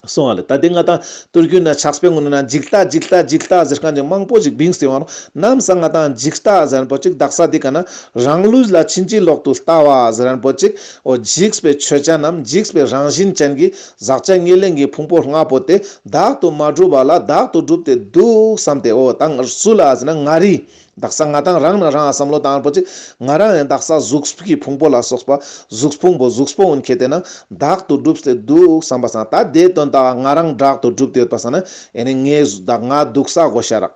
སོང་བ་ལེ། ད་དེ་ང་ཏང་དུས་རྒྱུན་ན་ཆགས་པའི་ངོ་ནས་ན་འཇིག་ལྟ་འཇིག་ལྟ་འཇིག་ལྟ་ཟེར་ཁན་ཅིག་མང་པོ་ཞིག་བིངས་ཏེ་ཡོང་ནོག། ནམ་སང་ང་ཏང་འཇིག་ལྟ་ཟེར་ཁན་པོ་ཅིག་དག་ས་འདི་ཀ་ན་རང་ལུགས་ལ་ཕྱིན་ཅི་ལོག་ཏུ་ལྟ་བ་ཟེར་ཁན་པོ་ཅིག། འོ་འཇིགས་པའི་ཆོས་ཅན་ནམ་འཇིགས་པའི་རང་བཞིན་ཅན་གྱི་ཟག་བཅས་ཉེར་ལེན་གྱི་ཕུང་པོ་ལྔ་པོ་དེ་བདག་ཏུ་མ་གྲུབ་པ་ལ་བདག་ཏུ་གྲུབ་སྟེ་འདུག་བསམ་སྟེ། འོ་ད་སུ་ལ་ཟེར་ན་ང་རི། དག་ས་ང་ཏང་རང་ན་རང་བསམ་བློ་བཏང་པོ་ཅིག། ང་རང་ཡང་དག་ས་གཟུགས་ཀྱི་ཕུང་པོ་ལ་སོགས་པ་གཟུགས་ཕུང་པོ་གཟུགས་པོ་ཀུན་ཁེ་ཏེ་ན་བདག་ཏུ་གྲུབ་སྟེ་འདུག་བསམ་པ་སང་ན་ད་དེ་དོན་དག་ང་རང་བདག་ཏུ་གྲུབ་སྟེ་ཡོད་པ་སང་ན་ཨེ་ནི་ངའི་བདག་ང་འདུག་ས་དགོས་ཤ་རག།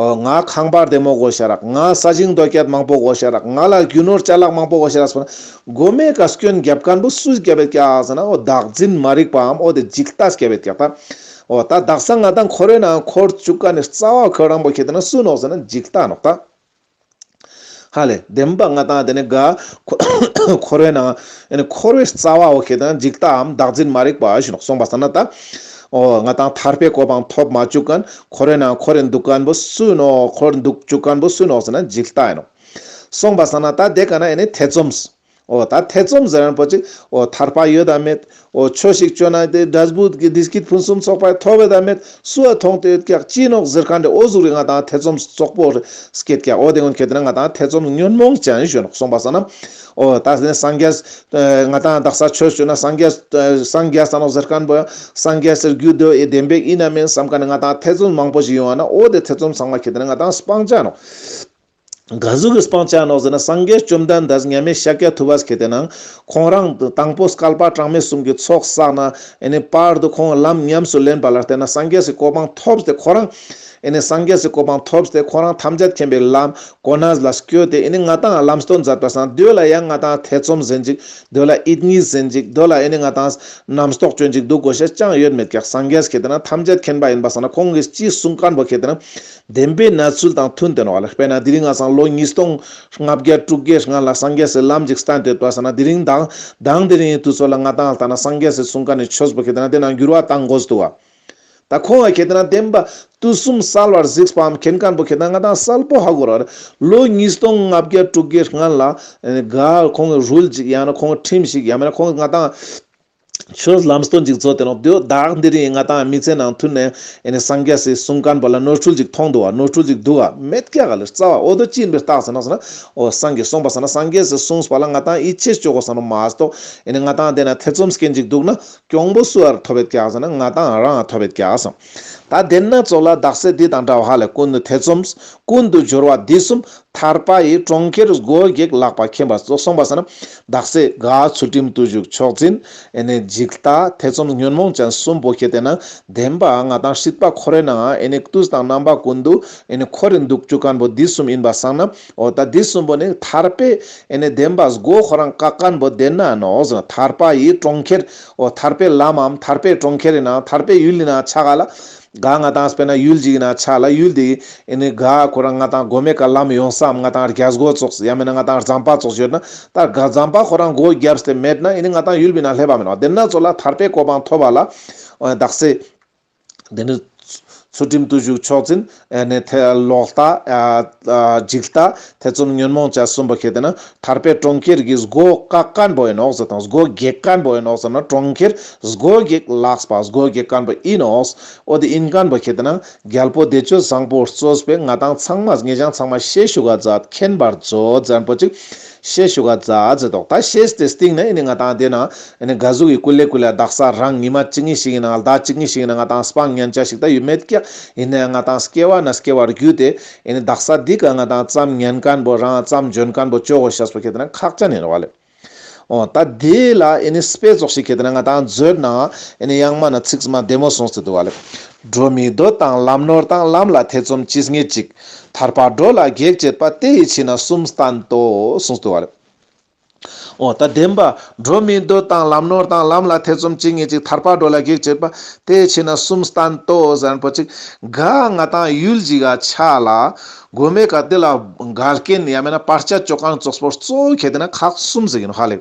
འོ་ང་ཁང་པ་བདེ་མོ་དགོས་ཤ་རག། ང་ས་ཞིང་རྡོ་སྐྱེད་མང་པོ་དགོས་ཤ་རག། ང་ལ་རྒྱུ་ནོར་ཅ་ལག་མང་པོ་དགོས་ཤ་རག་ཟེར་ན་མགོ་མའི་ཀ་སྐྱོན་རྒྱབ་ཁན་པོ་སུས་རྒྱབ་ཡོད་ཀྱག་ཟེར་ན་འོ་བདག་འཛིན་མ་རིག་པའམ་འོ་དེ་འཇིག་ལྟས་རྒྱབ་ཡོད་ཀྱག་ད། འོ་ད་དག་ས་ང་ཏང་འཁོར་བའི་ནང་འཁོར་བཅུག་ཁན་ནི་རྩ་བ་ཁོ་རང་པོ་ཁེ་ཏེ་ན་སུ་ནོག་ཟེར་ན་འཇིག་ལྟ་ནོག་ད། ཧ་ལེ་བདེན་པ་ང་ཏང་དེ་ནི་ག་འཁོར་བའི་ནང་ཨེ་ནི་འཁོར་བའི་རྩ་བ་འོ་ཁེ་ཏེ་ན་འཇིག་ལྟའམ་བདག་འཛིན་མ་རིག་པ་ཞུ་ནོག། སོང་པ་སང་ན་ད་འོ་ང་ཏང་ཐར་པའི་གོ་འཕང་ཐོབ་མ་བཅུག་ཁན་འཁོར་བའི་ནང་འཁོར་རིན་འདུག་ཁན་པོ་སུ་ནོག། འཁོར་འདུག་བཅུག་ཁན་པོ་སུ་ནོག་ཟེར་ན་འཇིག་ལྟ་ཡིན་ནོག། སོང་པ་སང་ན་ད་དེ་ཀ་ན་ཨེ་ནི་ཐེ་ཚོམ། འོ་ད་ཐེ་ཚོམ་ཟེར་ཁན་པོ་ཅིག། འོ་ཐར་པ་ཡོད་དམ་མེད། འོ་ཆོས་ཤིག་ཅོ་ན་དེ་འབྲས་བུ་གི་བདེ་སྐྱིད་ཕུན་སུམ་ཚོགས་པ་ཐོབ་ཡོད་དམ་མེད། སུ་ཡ་ཐོང་སྟེ་ཡོད་ཀྱག་ཅི་ནོག་ཟེར་ཁན་དེ་འོ་ཟུག་རེ་ང་ཏང་ཐེ་ཚོམ་བཙོག་པོ་སྐྱེད་ཀྱག། འོ་དེ་ཀུན་ཁེ་ཏེ་ན་ང་ཏང་ཐེ་ཚོམ་ཉོན་མོངས་ཅན་ཞུ་ནོག། སོང་པ་སང་ན་འོ་ད་དེ་སངས་རྒྱས་ང་ཏང་དག་ས་ཆོས་ཅོ་ན་སངས་རྒྱས་སངས་རྒྱས་ས་ནོག་ཟེར་ཁན་པོ་སངས་རྒྱས་སི་རྒྱུ་དེ་ཨེ་བདེན་པའི་ཡིན་ན་མེན་བསམ་ཁན་ནི་ང་ཏང་ཐེ་ཚོམ་མང་པོ་ཞིག་ཡོང་བ་ན་འོ་དེ་ཐེ་ཚོམ་ཚང་མ་ཁེ་ཏེ་ན་ང་ཏང་སྤང་བྱ་ནོག། ག་ཟུག་གི་སྤང་བྱ་ནོག་ཟེར་ན་སངས་རྒྱས་བཅོམ་ལྡན་འདས་མཉམ་མེད་ཤཱཀྱ་ཐུབ་པ་ཁེ་ཏེ་ན་ཁོང་རང་དང་པོ་བསྐལ་པ་གྲངས་མེད་གསུམ་གྱི་ཚོགས་བསགས་ན་ཨེ་ནི་བར་དུ་ཁོང་ལམ་ཉམས་སུ་ལེན་པ་ལ་བརྟེན་ན་སངས་རྒྱས་སི་གོ་འཕང་ཐོབ་སྟེ་ཁོ་རང་ཨེ་ནི་སངས་རྒྱས་སི་གོ་འཕང་ཐོབ་སྟེ་ཁོ་རང་ཐམས་ཅད་མཁྱེན་པའི་ལམ་གོ་གནས་ལ་སྐྱོད་དེ་ཨེ་ནི་ང་ཏང་ལམ་སྟོན་མཛད་པ་སང་དེ་ལ་ཡང་ང་ཏང་ཐེ་ཚོམ་ཟེར་ཅིག། དེ་ལ་ཡིད་གཉིས་ཟེར་ཅིག། དེ་ལ་ཨེ་ནི་ང་ཏང་རྣམ་རྟོག་སྐྱོན་ཅིག་འདུག་དགོས་ཤེས་ཅང་ཡོད་མེད་ཀྱག། སངས་རྒྱས་ཁེ་ཏེ་ན་ཐམས་ཅད་མཁྱེན་པ་ཡིན་པ་སང་ན་ཁོང་གིས་ཅི་གསུང་ཁན་པོ་ཁེ་ཏེ་ན་བདེན་པའི་གནས་ཚུལ་དང་མཐུན་ཏེ་ནོག་ལེ། དཔེར་ན་དེ་རིང་ང་སང་ལོ་ཉིས་སྟོང་ལྔ་བརྒྱ་དྲུག་བརྒྱའི་སྔ་ལ་སངས་རྒྱས་སི་ལམ་ཅིག་བསྟན་ཏེ་ཡོད་པ་སང་ན་དེ་རིང་དང་དང་དེ་རིང་གི་དུས་ཚོད་ལ་ང་ཏང་ལྟ་ན་སངས་རྒྱས་སི་གསུང་ཁན་ནི་ཆོས་པོ་ཁེ་ཏེ་ན་དེ་ན་འགྱུར་བ་བཏང་དགོས་འདུག་བ། ད་ཁོང་ང་ཁེ་ཏེ་ན་བདེན་པ་དུས་གསུམ་གསལ་བར་གཟིགས་པའམ་མཁྱེན་ཁན་པོ་ཁེ་ཏེ་ན་ང་ཏང་གསལ་པོ་ཧ་གོ་ར་རེ། ལོ་ཉིས་སྟོང་ལྔ་བརྒྱ་དྲུག་བརྒྱའི་སྔ་ལ་ག་ཁོང་གི་རུལ་ཅིག་ཡང་ན་ཁོང་ཁྲིམས་ཤིག་ཡང་མེན་ན་ཁོང་ང་ཏང་ཆོས་ལམ་སྟོན་ཅིག་བཟོ་སྟེ་ནོག་དེའོ་བདག་འདི་རིང་ང་ཏང་མི་ཚེ་ནང་མཐུན་ནས་ཨེ་ནི་སངས་རྒྱས་སི་གསུང་ཁན་པོ་ལ་ནོར་འཁྲུལ་ཅིག་མཐོང་འདུག་བ། ནོར་འཁྲུལ་ཅིག་འདུག་བ། མེད་ཀྱག་ག་ལེ་རྩ་བ། འོ་དོ་ཅི་ཡིན་པའི་རྟགས་ཟེར་ན་ཟེར་ན་འོ་སངས་རྒྱས་གསུངས་པ་ཟེར་ན་སངས་རྒྱས་སི་གསུངས་པ་ལ་ང་ཏང་ཡིད་ཆེས་ཅོ་དགོས་ས་ནོག་མ་གཏོགས་ཨེ་ནི་ང་ཏང་དེ་ན་ཐེ་ཚོམ་སྐྱེན་ཅིག་འདུག་ན་གྱོང་པོ་སུ་ཡར་ཐོབ་ཡོད་ཀྱག་ཟེར་ན་ང་ཏང་རང་ང་ཐོབ་ཡོད་ཀྱག་སམ། ད་དེ་ན་ཚོགས་ལ་དག་ས་འདི་དང་འདྲ་བ་ཧ་ལེ་ཀུན་ཏུ་ཐེ་ཚོམ་ཀུན་ཏུ་སྦྱོར་བ་འདི་གསུམ། ཐར་པ་ཡི་གྲོང་ཁྱེར་སྒོ་བརྒྱད་ལག་པ་མཁྱེན་པ་སོགས་གསུངས་པ་ཟེར་ན། དག་ས་ག་ཚུལ་ཁྲིམས་བརྟུལ་ཞུགས་མཆོག་འཛིན། ཨེ་ནི་འཇིག་ལྟ་ཐེ་ཚོམ་ཉོན་མོངས་ཅན་གསུམ་པོ་ཁེ་ཏེ་ན་བདེན་པ་ང་ཏང་སྲིད་པ་འཁོར་བའི་ནང་ཨེ་ནི་དུས་དང་རྣམ་པ་ཀུན་ཏུ་ཨེ་ནི་འཁོར་རིན་འདུག་བཅུག་ཁན་པོ་འདི་གསུམ་ཡིན་པ་སང་ན། འོ་ད་འདི་གསུམ་པོ་ནི་ཐར་པའི་ཨེ་ནི་བདེན་པ་སྒོ་ཁོ་རང་བཀག་ཁན་པོ་དེ་ན་ནོག་ཟེར་ན། ཐར་པ་ཡི་གྲོང་ཁྱེར། འོ་ཐར་པའི་ལམ་མམ་ཐར་པའི་གྲོང་ཁྱེར་ཡིན་ན་ཐར་པའི་ཡུལ་ཡིན་ན་ཆ་ག་ལ། ག་ང་ཏང་དཔེར་ན་ཡུལ་ཅིག་ཡིན་ན་ཆ་ལ་ཡུལ་དེ་ཨེ་ནི་ག་ཁོ་རང་ང་ཏང་མགོ་མའི་ཀ་ལམ་ཡོང་སའམ་ང་ཏང་རྒྱ་སྒོ་ཙོགས་ཡང་མེན་ན་ང་ཏང་ཟམ་པ་ཙོགས་ཡོད་ན་ད་ག་ཟམ་པ་ཁོ་རང་སྒོ་བརྒྱབ་སྟེ་མེད་ན་ཨེ་ནི་ང་ཏང་ཡུལ་བི་ན་སླེབས་པ་མེན་ནོག། དེ་ན་ཚོགས་ལ་ཐར་པའི་གོ་འཕང་ཐོབ་པ་ལ་དག་ས་དེ་ནི་ ཚུལ་ཁྲིམས་བརྟུལ་ཞུགས་མཆོག་འཛིན་ཨེ་ནེ་ཐེ་ལོག་ལྟ་ཨ་ཨ་འཇིག་ལྟ་ཐེ་ཚོམ་ཉོན་མོངས་བཅས་གསུམ་པོ་ཁེ་ཏེ་ན་ཐར་པའི་གྲོང་ཁྱེར་གྱི་སྒོ་བཀག་མཁན་པོ་ཨིན་ནོག་ཟེར་དང་། སྒོ་འགེགས་མཁན་པོ་ཨིན་ནོག་ཟེར་ན། གྲོང་ཁྱེར་སྒོ་འགེགས་ལགས་པ་སྒོ་འགེགས་མཁན་པོ་ཨིན་ནོག། འོ་དེ་ཨིན་མཁན་པོ་ཁེ་ཏེ་ན་རྒྱལ་པོ་བདེ་སྤྱོད་བཟང་པོ་གཙོས་པའི་ང་དང་ཚང་མ་ཉེ་ཞང་ཚང་མ་ཤེས་ཞུ་ག་མཛད། མཁྱེན་པར་མཛོད་ཟེར་མཁན་པོ་ཅིག་ཤེས་ཞུ་ག་མཛད་ཟེར་དོག། ད་ཤེས་ཏེ་སྟིང་ནེ་ཨེ་ནེ་ང་དང་དེ་ན་ཨེ་ནེ་ག་ཟུག་གི་ཀུ་ལེ་ཀུ་ལེ་དག་ས་རང་ཉི་མ་གཅིག་གཉིས་ཤིག་ཨིན་ན་ཟླ་གཅིག་གཉིས་ཤིག་ཨིན་ན་ང་དང་སྤང་ཉན་ཆ་ཞིག་ད་ཡོད་མེད་ཀྱག། ཨིན་ན་ང་དང་སྐྱེ་བ་ནེ་སྐྱེ་བར་བརྒྱུད་དེ་ཨེ་ནེ་དག་ས་འདི་ཀ་ང་དང་ཙམ་ཉན་མཁན་པོ་རང་ཙམ་འཇོན་མཁན་པོ་ཅོ་གོ་ཤེས་པོ་ཁེ་ཏེ་ན་ཁག་ཅན་ཨིན་ནོག་ལེ། འོ་ད་དེ་ལ་ཨེ་ནེ་དཔེ་ཙོགས་ཤིག་ཁེ་ཏེ་ན་ང་དང་མཛོད་ན་ཨེ་ནེ་ཡང་མ་ན་ཚིག་མ་བདེ་མོ་གསུངས་ཏེ་འདུག་པ་ལེ། འགྲོ་མི་འདོད་དང་ལམ་ནོར་དང་། ལམ་ལ་ཐེ་ཚོམ་ཅི་སྙེད་ཅིག། ཐར་པ་འགྲོ་ལ་གེགས་བྱེད་པ། དེ་ཡི་ཕྱིར་ན་གསུམ་བསྟན་ཏོ་གསུངས་ཏེ་འདུག་པ་ལེ། འོ་ད་བདེན་པ་འགྲོ་མི་འདོད་དང་ལམ་ནོར་དང་། ལམ་ལ་ཐེ་ཚོམ་ཅི་སྙེད་ཅིག། ཐར་པ་འགྲོ་ལ་གེགས་བྱེད་པ། དེ་ཡི་ཕྱིར་ན་གསུམ་བསྟན་ཏོ་ཟེར་མཁན་པོ་ཅིག་ག་ང་དང་ཡུལ་ཅིག་ག་ཆ་ལ་གོ་མེ་ཀ་དེ་ལ་འགལ་རྐྱེན་ཡང་མེན་ན་བར་ཆད་ཅོ་མཁན་ཙོགས་པོ་གཙོ་བོ་ཁེ་ཏེ་ན་ཁག་གསུམ་ཟེར་གྱི་ནོག་ཧ་ལེ།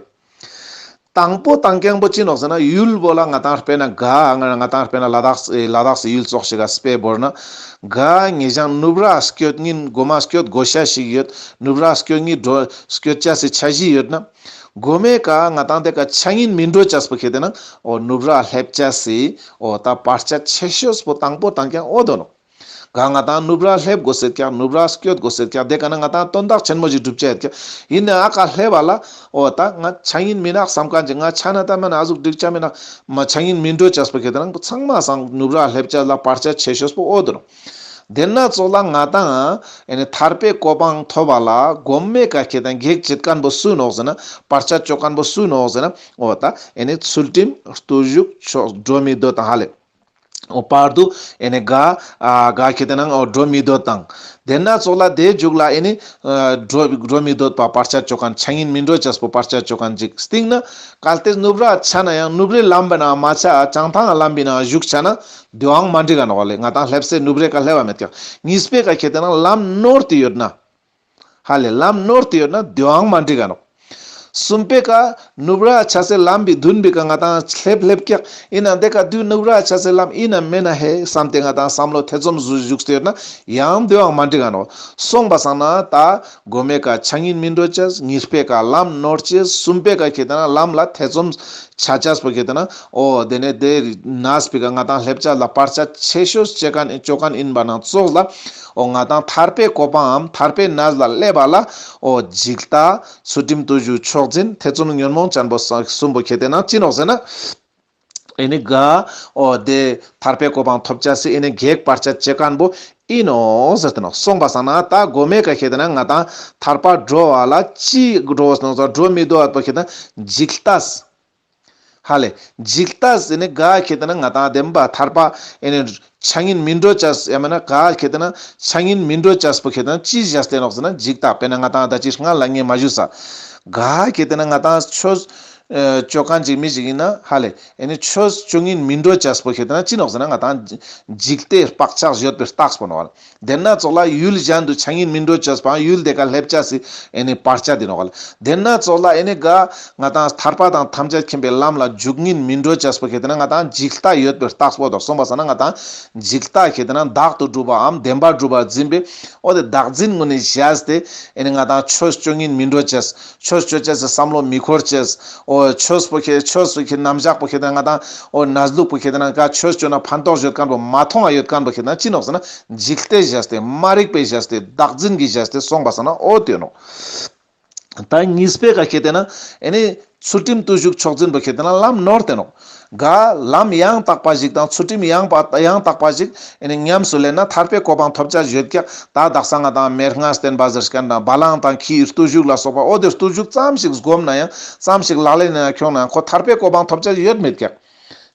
དང་པོ་དང་རྐྱང་པོ་ཅི་ནོག་ཟེར་ན་ཡུལ་བོ་ལ་ང་དང་དཔེར་ན་ག་ང་དང་དཔེར་ན་ལ་དྭགས་སི་ལ་དྭགས་སི་ཡུལ་ཙོགས་ཤིག་ག་དཔེ་བོར་ན་ག་ཉེ་ཞང་ནུབ་ར་སྐྱོད་ཉིན་གོ་མ་སྐྱོད་གོ་ཤ་ཞིག་ཡོད། ནུབ་ར་སྐྱོད་ཉིན་འགྲོ་སྐྱོད་ཆ་སི་ཆ་གཞི་ཡོད་ན་གོ་མེ་ཀ་ང་དང་དེ་ཀ་ཆ་ཉིན་མི་འགྲོ་ཆས་པོ་ཁེ་ཏེ་ན་འོ་ནུབ་ར་སླེབ་ཆ་སི་འོ་ད་བར་ཆད་ཆེ་ཤོས་པོ་དང་པོ་དང་རྐྱང་འོ་དོ་ནོག། ག་ང་དང་ནུབ་ར་སླེབ་དགོས་ཟེར་ཀྱག། ནུབ་ར་སྐྱོད་དགོས་ཟེར་ཀྱག། དེ་ཀ་ན་ང་དང་དོན་དག་ཆེན་མོ་ཞིག་སྒྲུབ་ཆ་ཡོད་ཀྱག། ཨིན་ན་ཨ་ཀ་སླེབ་པ་ལ་འོ་ད་ང་ཆ་ཉིན་མི་ནག་བསམ་མཁན་ཅིག། ང་ཆ་ན་ད་མེན་ན་ཨ་ཟུག་འགྲིག་ཆ་མེན་ན་མ་ཆ་ཉིན་མི་འགྲོ་ཆས་པོ་ཁེ་ཏེ་ན་ཚང་མ་སང་ནུབ་ར་སླེབ་ཆ་ལ་བར་ཆད་ཆེ་ཤོས་པོ་འོ་དོ་ནོག། དེ་ན་ཙོགས་ལ་ང་དང་ཨེ་ནེ་ཐར་པའི་གོ་འཕང་ཐོབ་པ་ལ་གོ་མེ་ཀ་ཁེ་ཏེ་ན་གེགས་བྱེད་མཁན་པོ་སུ་ནོག་ཟེར་ན་བར་ཆད་ཅོ་མཁན་པོ་སུ་ནོག་ཟེར་ན་འོ་ད་ཨེ་ནེ་ཚུལ་ཁྲིམས་བརྟུལ་ཞུགས་མཆོག་འགྲོ་མི་འདོད་དང་ཧ་ལེ། འོ་བར་དུ་ཨེ་ནེ་ག་ཨ་ག་ཁེ་ཏེ་ན་འོ་འགྲོ་མི་འདོད་དང་། དེ་ན་ཙོགས་ལ་དེ་མཇུག་ལ་ཨེ་ནེ་ཨ་འགྲོ་འགྲོ་མི་འདོད་པ་བར་ཆད་ཅོ་མཁན་ཆ་ཉིན་མི་འགྲོ་ཆས་པོ་བར་ཆད་ཅོ་མཁན་ཅིག་སྟིང་ན་གལ་ཏེ་ནུབ་ར་ཆ་ན་ཡང་ནུབ་རའི་ལམ་པའི་ནང་མ་ཆ་བྱང་ཐང་ལམ་པའི་ནང་བཞུགས་ཆ་ན་དེའང་མ་འགྲིག་ག་ནོག་ལེ། ང་དང་སླེབ་སའི་ནུབ་རའི་ཀ་སླེབ་པ་མེད་ཀྱག། གཉིས་པའི་ཀ་ཁེ་ཏེ་ན་ལམ་ནོར་ཏེ་ཡོད་ན། ཧ་ལེ་ལམ་ནོར་ཏེ་ཡོད་ན་དེའང་མ་འགྲིག་ག་ནོག། གསུམ་པའི་ཀ་ནུབ་ར་ཆ་སའི་ལམ་པའི་མདུན་པའི་ཀ་ང་དང་སླེབ་སླེབ་ཀྱག། ཨིན་ན་དེ་ཀ་དུས་ནུབ་ར་ཆ་སའི་ལམ་ཨིན་ན་མེན་ན་ཧེ་བསམ་སྟེ་ང་དང་བསམ་བློ་ཐེ་ཚོམ་བཞུགས་ཏེ་ཡོད་ན་ཡང་དེའང་མ་འགྲིག་ག་ནོག། སོང་པ་སང་ན་ད་གོ་མེ་ཀ་ཆ་ཉིན་མི་འགྲོ་ཆས། གཉིས་པའི་ཀ་ལམ་ནོར་ཆས། གསུམ་པའི་ཀ་ཁེ་ཏེ་ན་ལམ་ལ་ཐེ་ཚོམ་ཆ་ཆས་པོ་ཁེ་ཏེ་ན་འོ་དེ་ནེ་དེ་ནས་པི་ཀ་ང་དང་སླེབ་ཆ་ལ་བར་ཆད་ཆེ་ཤོས་ཅོ་མཁན་ཅོ་མཁན་ཨིན་པ་ནང་ཙོགས་ལ་འོ་ང་དང་ཐར་པའི་གོ་འཕང་ཐར་པའི་གནས་ལ་སླེབ་པ་ལ་འོ་འཇིག་ལྟ་ཚུལ་ཁྲིམས་བརྟུལ་ཞུགས་མཆོག་འཛིན་ཐེ་ཚོམ་ཉོན་མོངས་ཅན་པོ་གསུམ་པོ་ཁེ་ཏེ་ན་ཅི་ནོག་ཟེར་ན། ཨེ་ནེ་ག་འོ་དེ་ཐར་པའི་གོ་འཕང་ཐོབ་ཆ་སི་ཨེ་ནེ་གེགས་བར་ཆད་ཅོ་མཁན་པོ་ཨིན་ནོག་ཟེར་ཏེ་ནོག། སོང་པ་སང་ན་ད་གོ་མེ་ཀ་ཁེ་ཏེ་ན་ང་དང་ཐར་པ་འགྲོ་བ་ལ་ཅི་འགྲོ་བ་སོང་ཙང་འགྲོ་མི་འདོད་པ་ཁེ་ཏེ་ན་འཇིག་ལྟ། ཧ་ལེ། འཇིག་ལྟ་ཟེར་ནི་ག་ཁེ་ཏེ་ན་ང་དང་བདེན་པ་ཐར་པ་ཨེ་ནེ་ཆ་ཉིན་མི་འགྲོ་ཆས་ཡང་མེན་ན་ག་ཁེ་ཏེ་ན་ཆ་ཉིན་མི་འགྲོ་ཆས་པོ་ཁེ་ཏེ་ན་ཅི་བྱས་ཏེ་ནོག་ཟེར་ན་འཇིག་ལྟ། དཔེར་ན་ང་དང་ད་ཅི་སྔ་ལ་ངས་མ་ཞུས་ས། ག་ཁེ་ཏེ་ན་ང་དང་ཆོས་ཨེ་ཅོ་མཁན་ཅིག་མི་ཞིག་ཨིན་ན་ཧ་ལེ། ཨེ་ནེ་ཆོས་ཅོ་ཉིན་མི་འགྲོ་ཆས་པོ་ཁེ་ཏེ་ན་ཅི་ནོག་ཟེར་ན་ང་དང་འཇིག་ལྟའི་བག་ཆགས་ཡོད་པའི་རྟགས་པོ་ནོག། དེ་ན་ཙོགས་ལ་ཡུལ་གཞན་དུ་ཆ་ཉིན་མི་འགྲོ་ཆས་པའང་ཡུལ་དེ་ཀ་སླེབ་ཆ་སི་ཨེ་ནེ་བར་ཆད་དེ་ནོག་ལེ། དེ་ན་ཙོགས་ལ་ཨེ་ནེ་ག་ང་དང་ཐར་པ་དང་ཐམས་ཅད་མཁྱེན་པའི་ལམ་ལ་འཇུག་ཉིན་མི་འགྲོ་ཆས་པོ་ཁེ་ཏེ་ན་ང་དང་འཇིག་ལྟ་ཡོད་པའི་རྟགས་པོ་དོ། སོང་པ་སང་ན་ང་དང་འཇིག་ལྟ་ཁེ་ཏེ་ན་བདག་ཏུ་གྲུབ་པའམ་བདེན་པར་གྲུབ་པར་འཛིན་པའི་འོ་དེ་བདག་འཛིན་ངོས་ནས་བཞག་སྟེ་ཨེ་ནེ་ང་དང་ཆོས་ཅོ་ཉིན་མི་འགྲོ་ཆས། ཆོས་ཅོ་ཆས་སི་བསམ་བློ་མི་འཁོར་ཆས། འོ་ཆོས་པོ་ཁེ་ཆོས་པོ་ཁེ་རྣམ་གཞག་པོ་ཁེ་ཏེ་ན་ང་དང་འོ་གནས་ལུགས་པོ་ཁེ་ཏེ་ན་ག་ཆོས་ཅོ་ན་ཕན་ཐོགས་ཡོད་མཁན་པོ་མ་མཐོང་ང་ཡོད་མཁན་པོ་ཁེ་ཏེ་ན་ཅི་ནོག་ཟེར་ན་འཇིག་ལྟས་བཞག་སྟེ་མ་རིག་པས་བཞག་སྟེ་བདག་འཛིན་གྱིས་བཞག་སྟེ་སོང་པ་སང་ན་འོ་དེ་ནོག། ད་གཉིས་པའི་ཀ་ཁེ་ཏེ་ན་ཨེ་ནེ་ཚུལ་ཁྲིམས་བརྟུལ་ཞུགས་མཆོག་འཛིན་པོ་ཁེ་ཏེ་ན་ལམ་ནོར་ཏེ་ནོག། ག་ལམ་ཡང་དག་པ་ཞིག་དང་ཚུལ་ཁྲིམས་ཡང་པ་ཡང་དག་པ་ཞིག་ཨེ་ནེ་ཉམས་སུ་ལེན་ན་ཐར་པའི་གོ་འཕང་ཐོབ་ཆ་ཡོད་ཀྱག། ད་དག་ས་ང་དང་མེ་སྔ་བསྟན་པ་ཟེར་མཁན་དང་བ་ལང་དང་ཁྱིའི་བརྟུལ་ཞུགས་ལ་སོགས་པ་འོ་དེ་བརྟུལ་ཞུགས་ཙམ་ཞིག་སྒོམ་ན་ཡང་ཙམ་ཞིག་ལག་ལེན་ན་ཁྱོང་ན་ཡང་ཁོ་ཐར་པའི་གོ་འཕང་ཐོབ་ཆ་ཡོད་མེད་ཀྱག།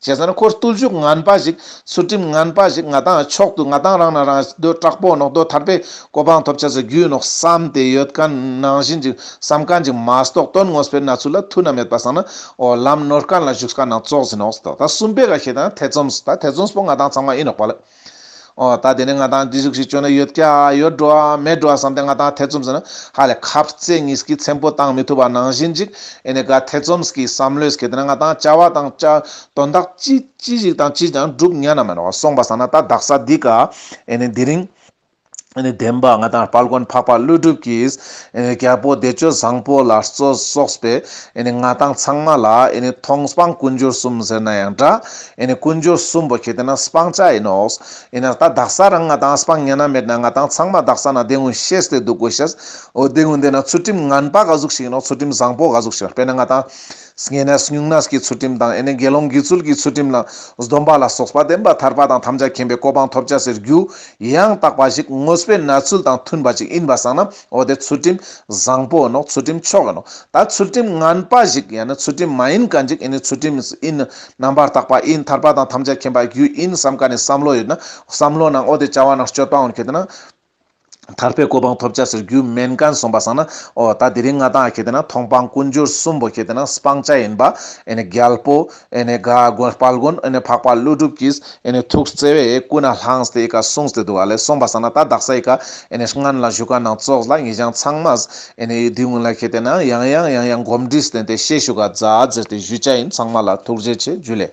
བྱས་ཙང་ན་ཁོ་བརྟུལ་ཞུགས་ངན་པ་ཞིག་ཚུལ་ཁྲིམས་ངན་པ་ཞིག་ང་དང་མཆོག་ཏུ་ང་དང་རང་ན་རང་དོ་དྲག་པོ་ནོག་དོ་ཐར་པའི་གོ་འཕང་ཐོབ་ཆ་ཟེར་རྒྱུ་ནོག་བསམ་སྟེ་ཡོད་མཁན་ནང་བཞིན་ཅིག་བསམ་མཁན་ཅིག་མ་གཏོགས་དོན་དངོས་པོའི་གནས་ཚུལ་ལ་མཐུན་ན་མེད་པ་སང་ན་འོ་ལམ་ནོར་མཁན་ལ་ཞུགས་མཁན་ནང་ཙོགས་ཟེར་ནོག་ཟེར་དོ། ད་གསུམ་པའི་ཀ་ཁེ་ཏེ་ན་ཐེ་ཚོམ་ད་ཐེ་ཚོམ་པོ་ང་དང་ཚང་མ་ཨིན་ནོག་པ་ལེ། འོ་ད་དེ་ནས་ང་ཏང་འདི་ཟུག་ཞིག་བཅོས་ན་ཡོད་ཀྱག་ཡོད་འགྲོ་མེད་འགྲོ་བསམ་སྟེ་ང་ཏང་ཐེ་ཚོམ་ཟེར་ན་ཧ་ལས་ཁབ་རྩེ་གཉིས་ཀྱིས་ཚེམ་པོ་བཏང་མི་ཐུབ་པ་ནང་བཞིན་ཅིག་ཨེ་ནས་ག་ཐེ་ཚོམ་གྱི་བསམ་བློས་ཁེ་ཏེ་ན་ང་ཏང་བྱ་བ་དང་བྱ་དོན་དག་ཅི་ཅི་ཞིག་དང་ཅི་ཅང་སྒྲུབ་ཉན་ན་མེད་ནོག་སོང་པ་སང་ན། ད་དག་ས་འདི་ཀ་ཨེ་ནས་དེ་རིང་ཨེ་ནི་བདེན་པ་ང་ཏང་དཔལ་མགོན་འཕགས་པ་ཀླུ་སྒྲུབ་ཀྱིས་ཨེ་ནི་རྒྱལ་པོ་བདེ་སྤྱོད་བཟང་པོ་ལ་གཙོས་སོགས་པའི་ཨེ་ནི་ང་ཏང་ཚང་མ་ལ་ཨེ་ནི་མཐོང་སྤང་ཀུན་སྦྱོར་གསུམ་ཟེར་ན་ཡང་འདྲ། ཨེ་ནི་ཀུན་སྦྱོར་གསུམ་པོ་ཁེ་ཏེ་ན་སྤང་བྱ་ཡིན་ནོག། ཡིན་ན་ད་དག་ས་རང་ང་ཏང་སྤང་ཉན་ན་མེད་ན་ང་ཏང་ཚང་མ་དག་ས་ན་དེ་ངུན་ཤེས་ཏེ་འདུག་གོ་ཤེས། འོ་དེ་ངུན་དེ་ན་ཚུལ་ཁྲིམས་ངན་པ་ག་ཟུག་ཞིག་ཡིན་ནོག། ཚུལ་ཁྲིམས་བཟང་པོ་ག་ཟུག་ཞིག་དཔེར་ན་ང་ཏང་བསྙེན་གནས་སྨྱུང་གནས་ཀྱི་ཚུལ་ཁྲིམས་དང་ཨེ་ནི་དགེ་སློང་དགེ་ཚུལ་གྱི་ཚུལ་ཁྲིམས་ལ་སྡོམ་པ་ལ་སོགས་པ་བདེན་པ་ཐར་པ་དང་ཐམས་ཅད་མཁྱེན་པའི་གོ་འཕང་ཐོབ་བྱ་ཟེར་རྒྱུ་ཡང་དག་པ་ཞིག་དངོས་པོའི་གནས་ཚུལ་དང་མཐུན་པ་ཞིག་ཡིན་པ་སང་ན་འོ་དེ་ཚུལ་ཁྲིམས་བཟང་པོ་ནོག། ཚུལ་ཁྲིམས་མཆོག་ནོག། ད་ཚུལ་ཁྲིམས་ངན་པ་ཞིག་ཡང་ན་ཚུལ་ཁྲིམས་མ་ཡིན་མཁན་ཅིག་ཨེ་ནི་ཚུལ་ཁྲིམས་ཡིན་རྣམ་པར་དག་པ་ཡིན་ཐར་པ་དང་ཐམས་ཅད་མཁྱེན་པ་རྒྱུ་ཡིན་བསམ་མཁན་ནི་བསམ་བློ་ཡོད་ན་བསམ་བློ་ནང་འོ་དེ་བྱ་བ་ནང་སྤྱོད་པ་འོན་ཁེ་ཏེ་ན། ཐར་པའི་གོ་འཕང་ཐོབ་བྱ་ཟེར་རྒྱུ་མེན་མཁན་སོང་པ་སང་ན། འོ་ད་དེ་རིང་ང་ཏང་ཁེ་ཏེ་ན་མཐོང་སྤང་ཀུན་སྦྱོར་གསུམ་པོ་ཁེ་ཏེ་ན་སྤང་བྱ་ཡིན་པ། ཨེ་ནི་རྒྱལ་པོ་ཨེ་ནི་ག་མགོན་དཔལ་མགོན་ཨེ་ནི་འཕགས་པ་ཀླུ་སྒྲུབ་ཀྱིས་ཨེ་ནི་ཐུགས་བརྩེ་བས་ཀུན་ནས་བསླངས་ཏེ་ཨི་ཀ་གསུངས་ཏེ་འདུག་ག་ལེ། སོང་པ་སང་ན་ད་དག་ས་ཨི་ཀ་ཨེ་ནི་སྔན་ལ་ཞུ་མཁན་ནང་ཙོགས་ལ་ངེད་ཅག་ཚང་མས་ཨེ་ནི་འདི་ངུན་ལ་ཁེ་ཏེ་ན་ཡང་ཡང་ཡང་ཡང་གོམས་འདྲིས་བསྟེན་ཏེ་ཤེས་ཞུ་ག་མཛད་ཟེར་ཏེ་ཞུ་བྱ་ཡིན། ཚང་མ་ལ་ཐུགས་རྗེ་ཆེ། འཇུ་ལེ།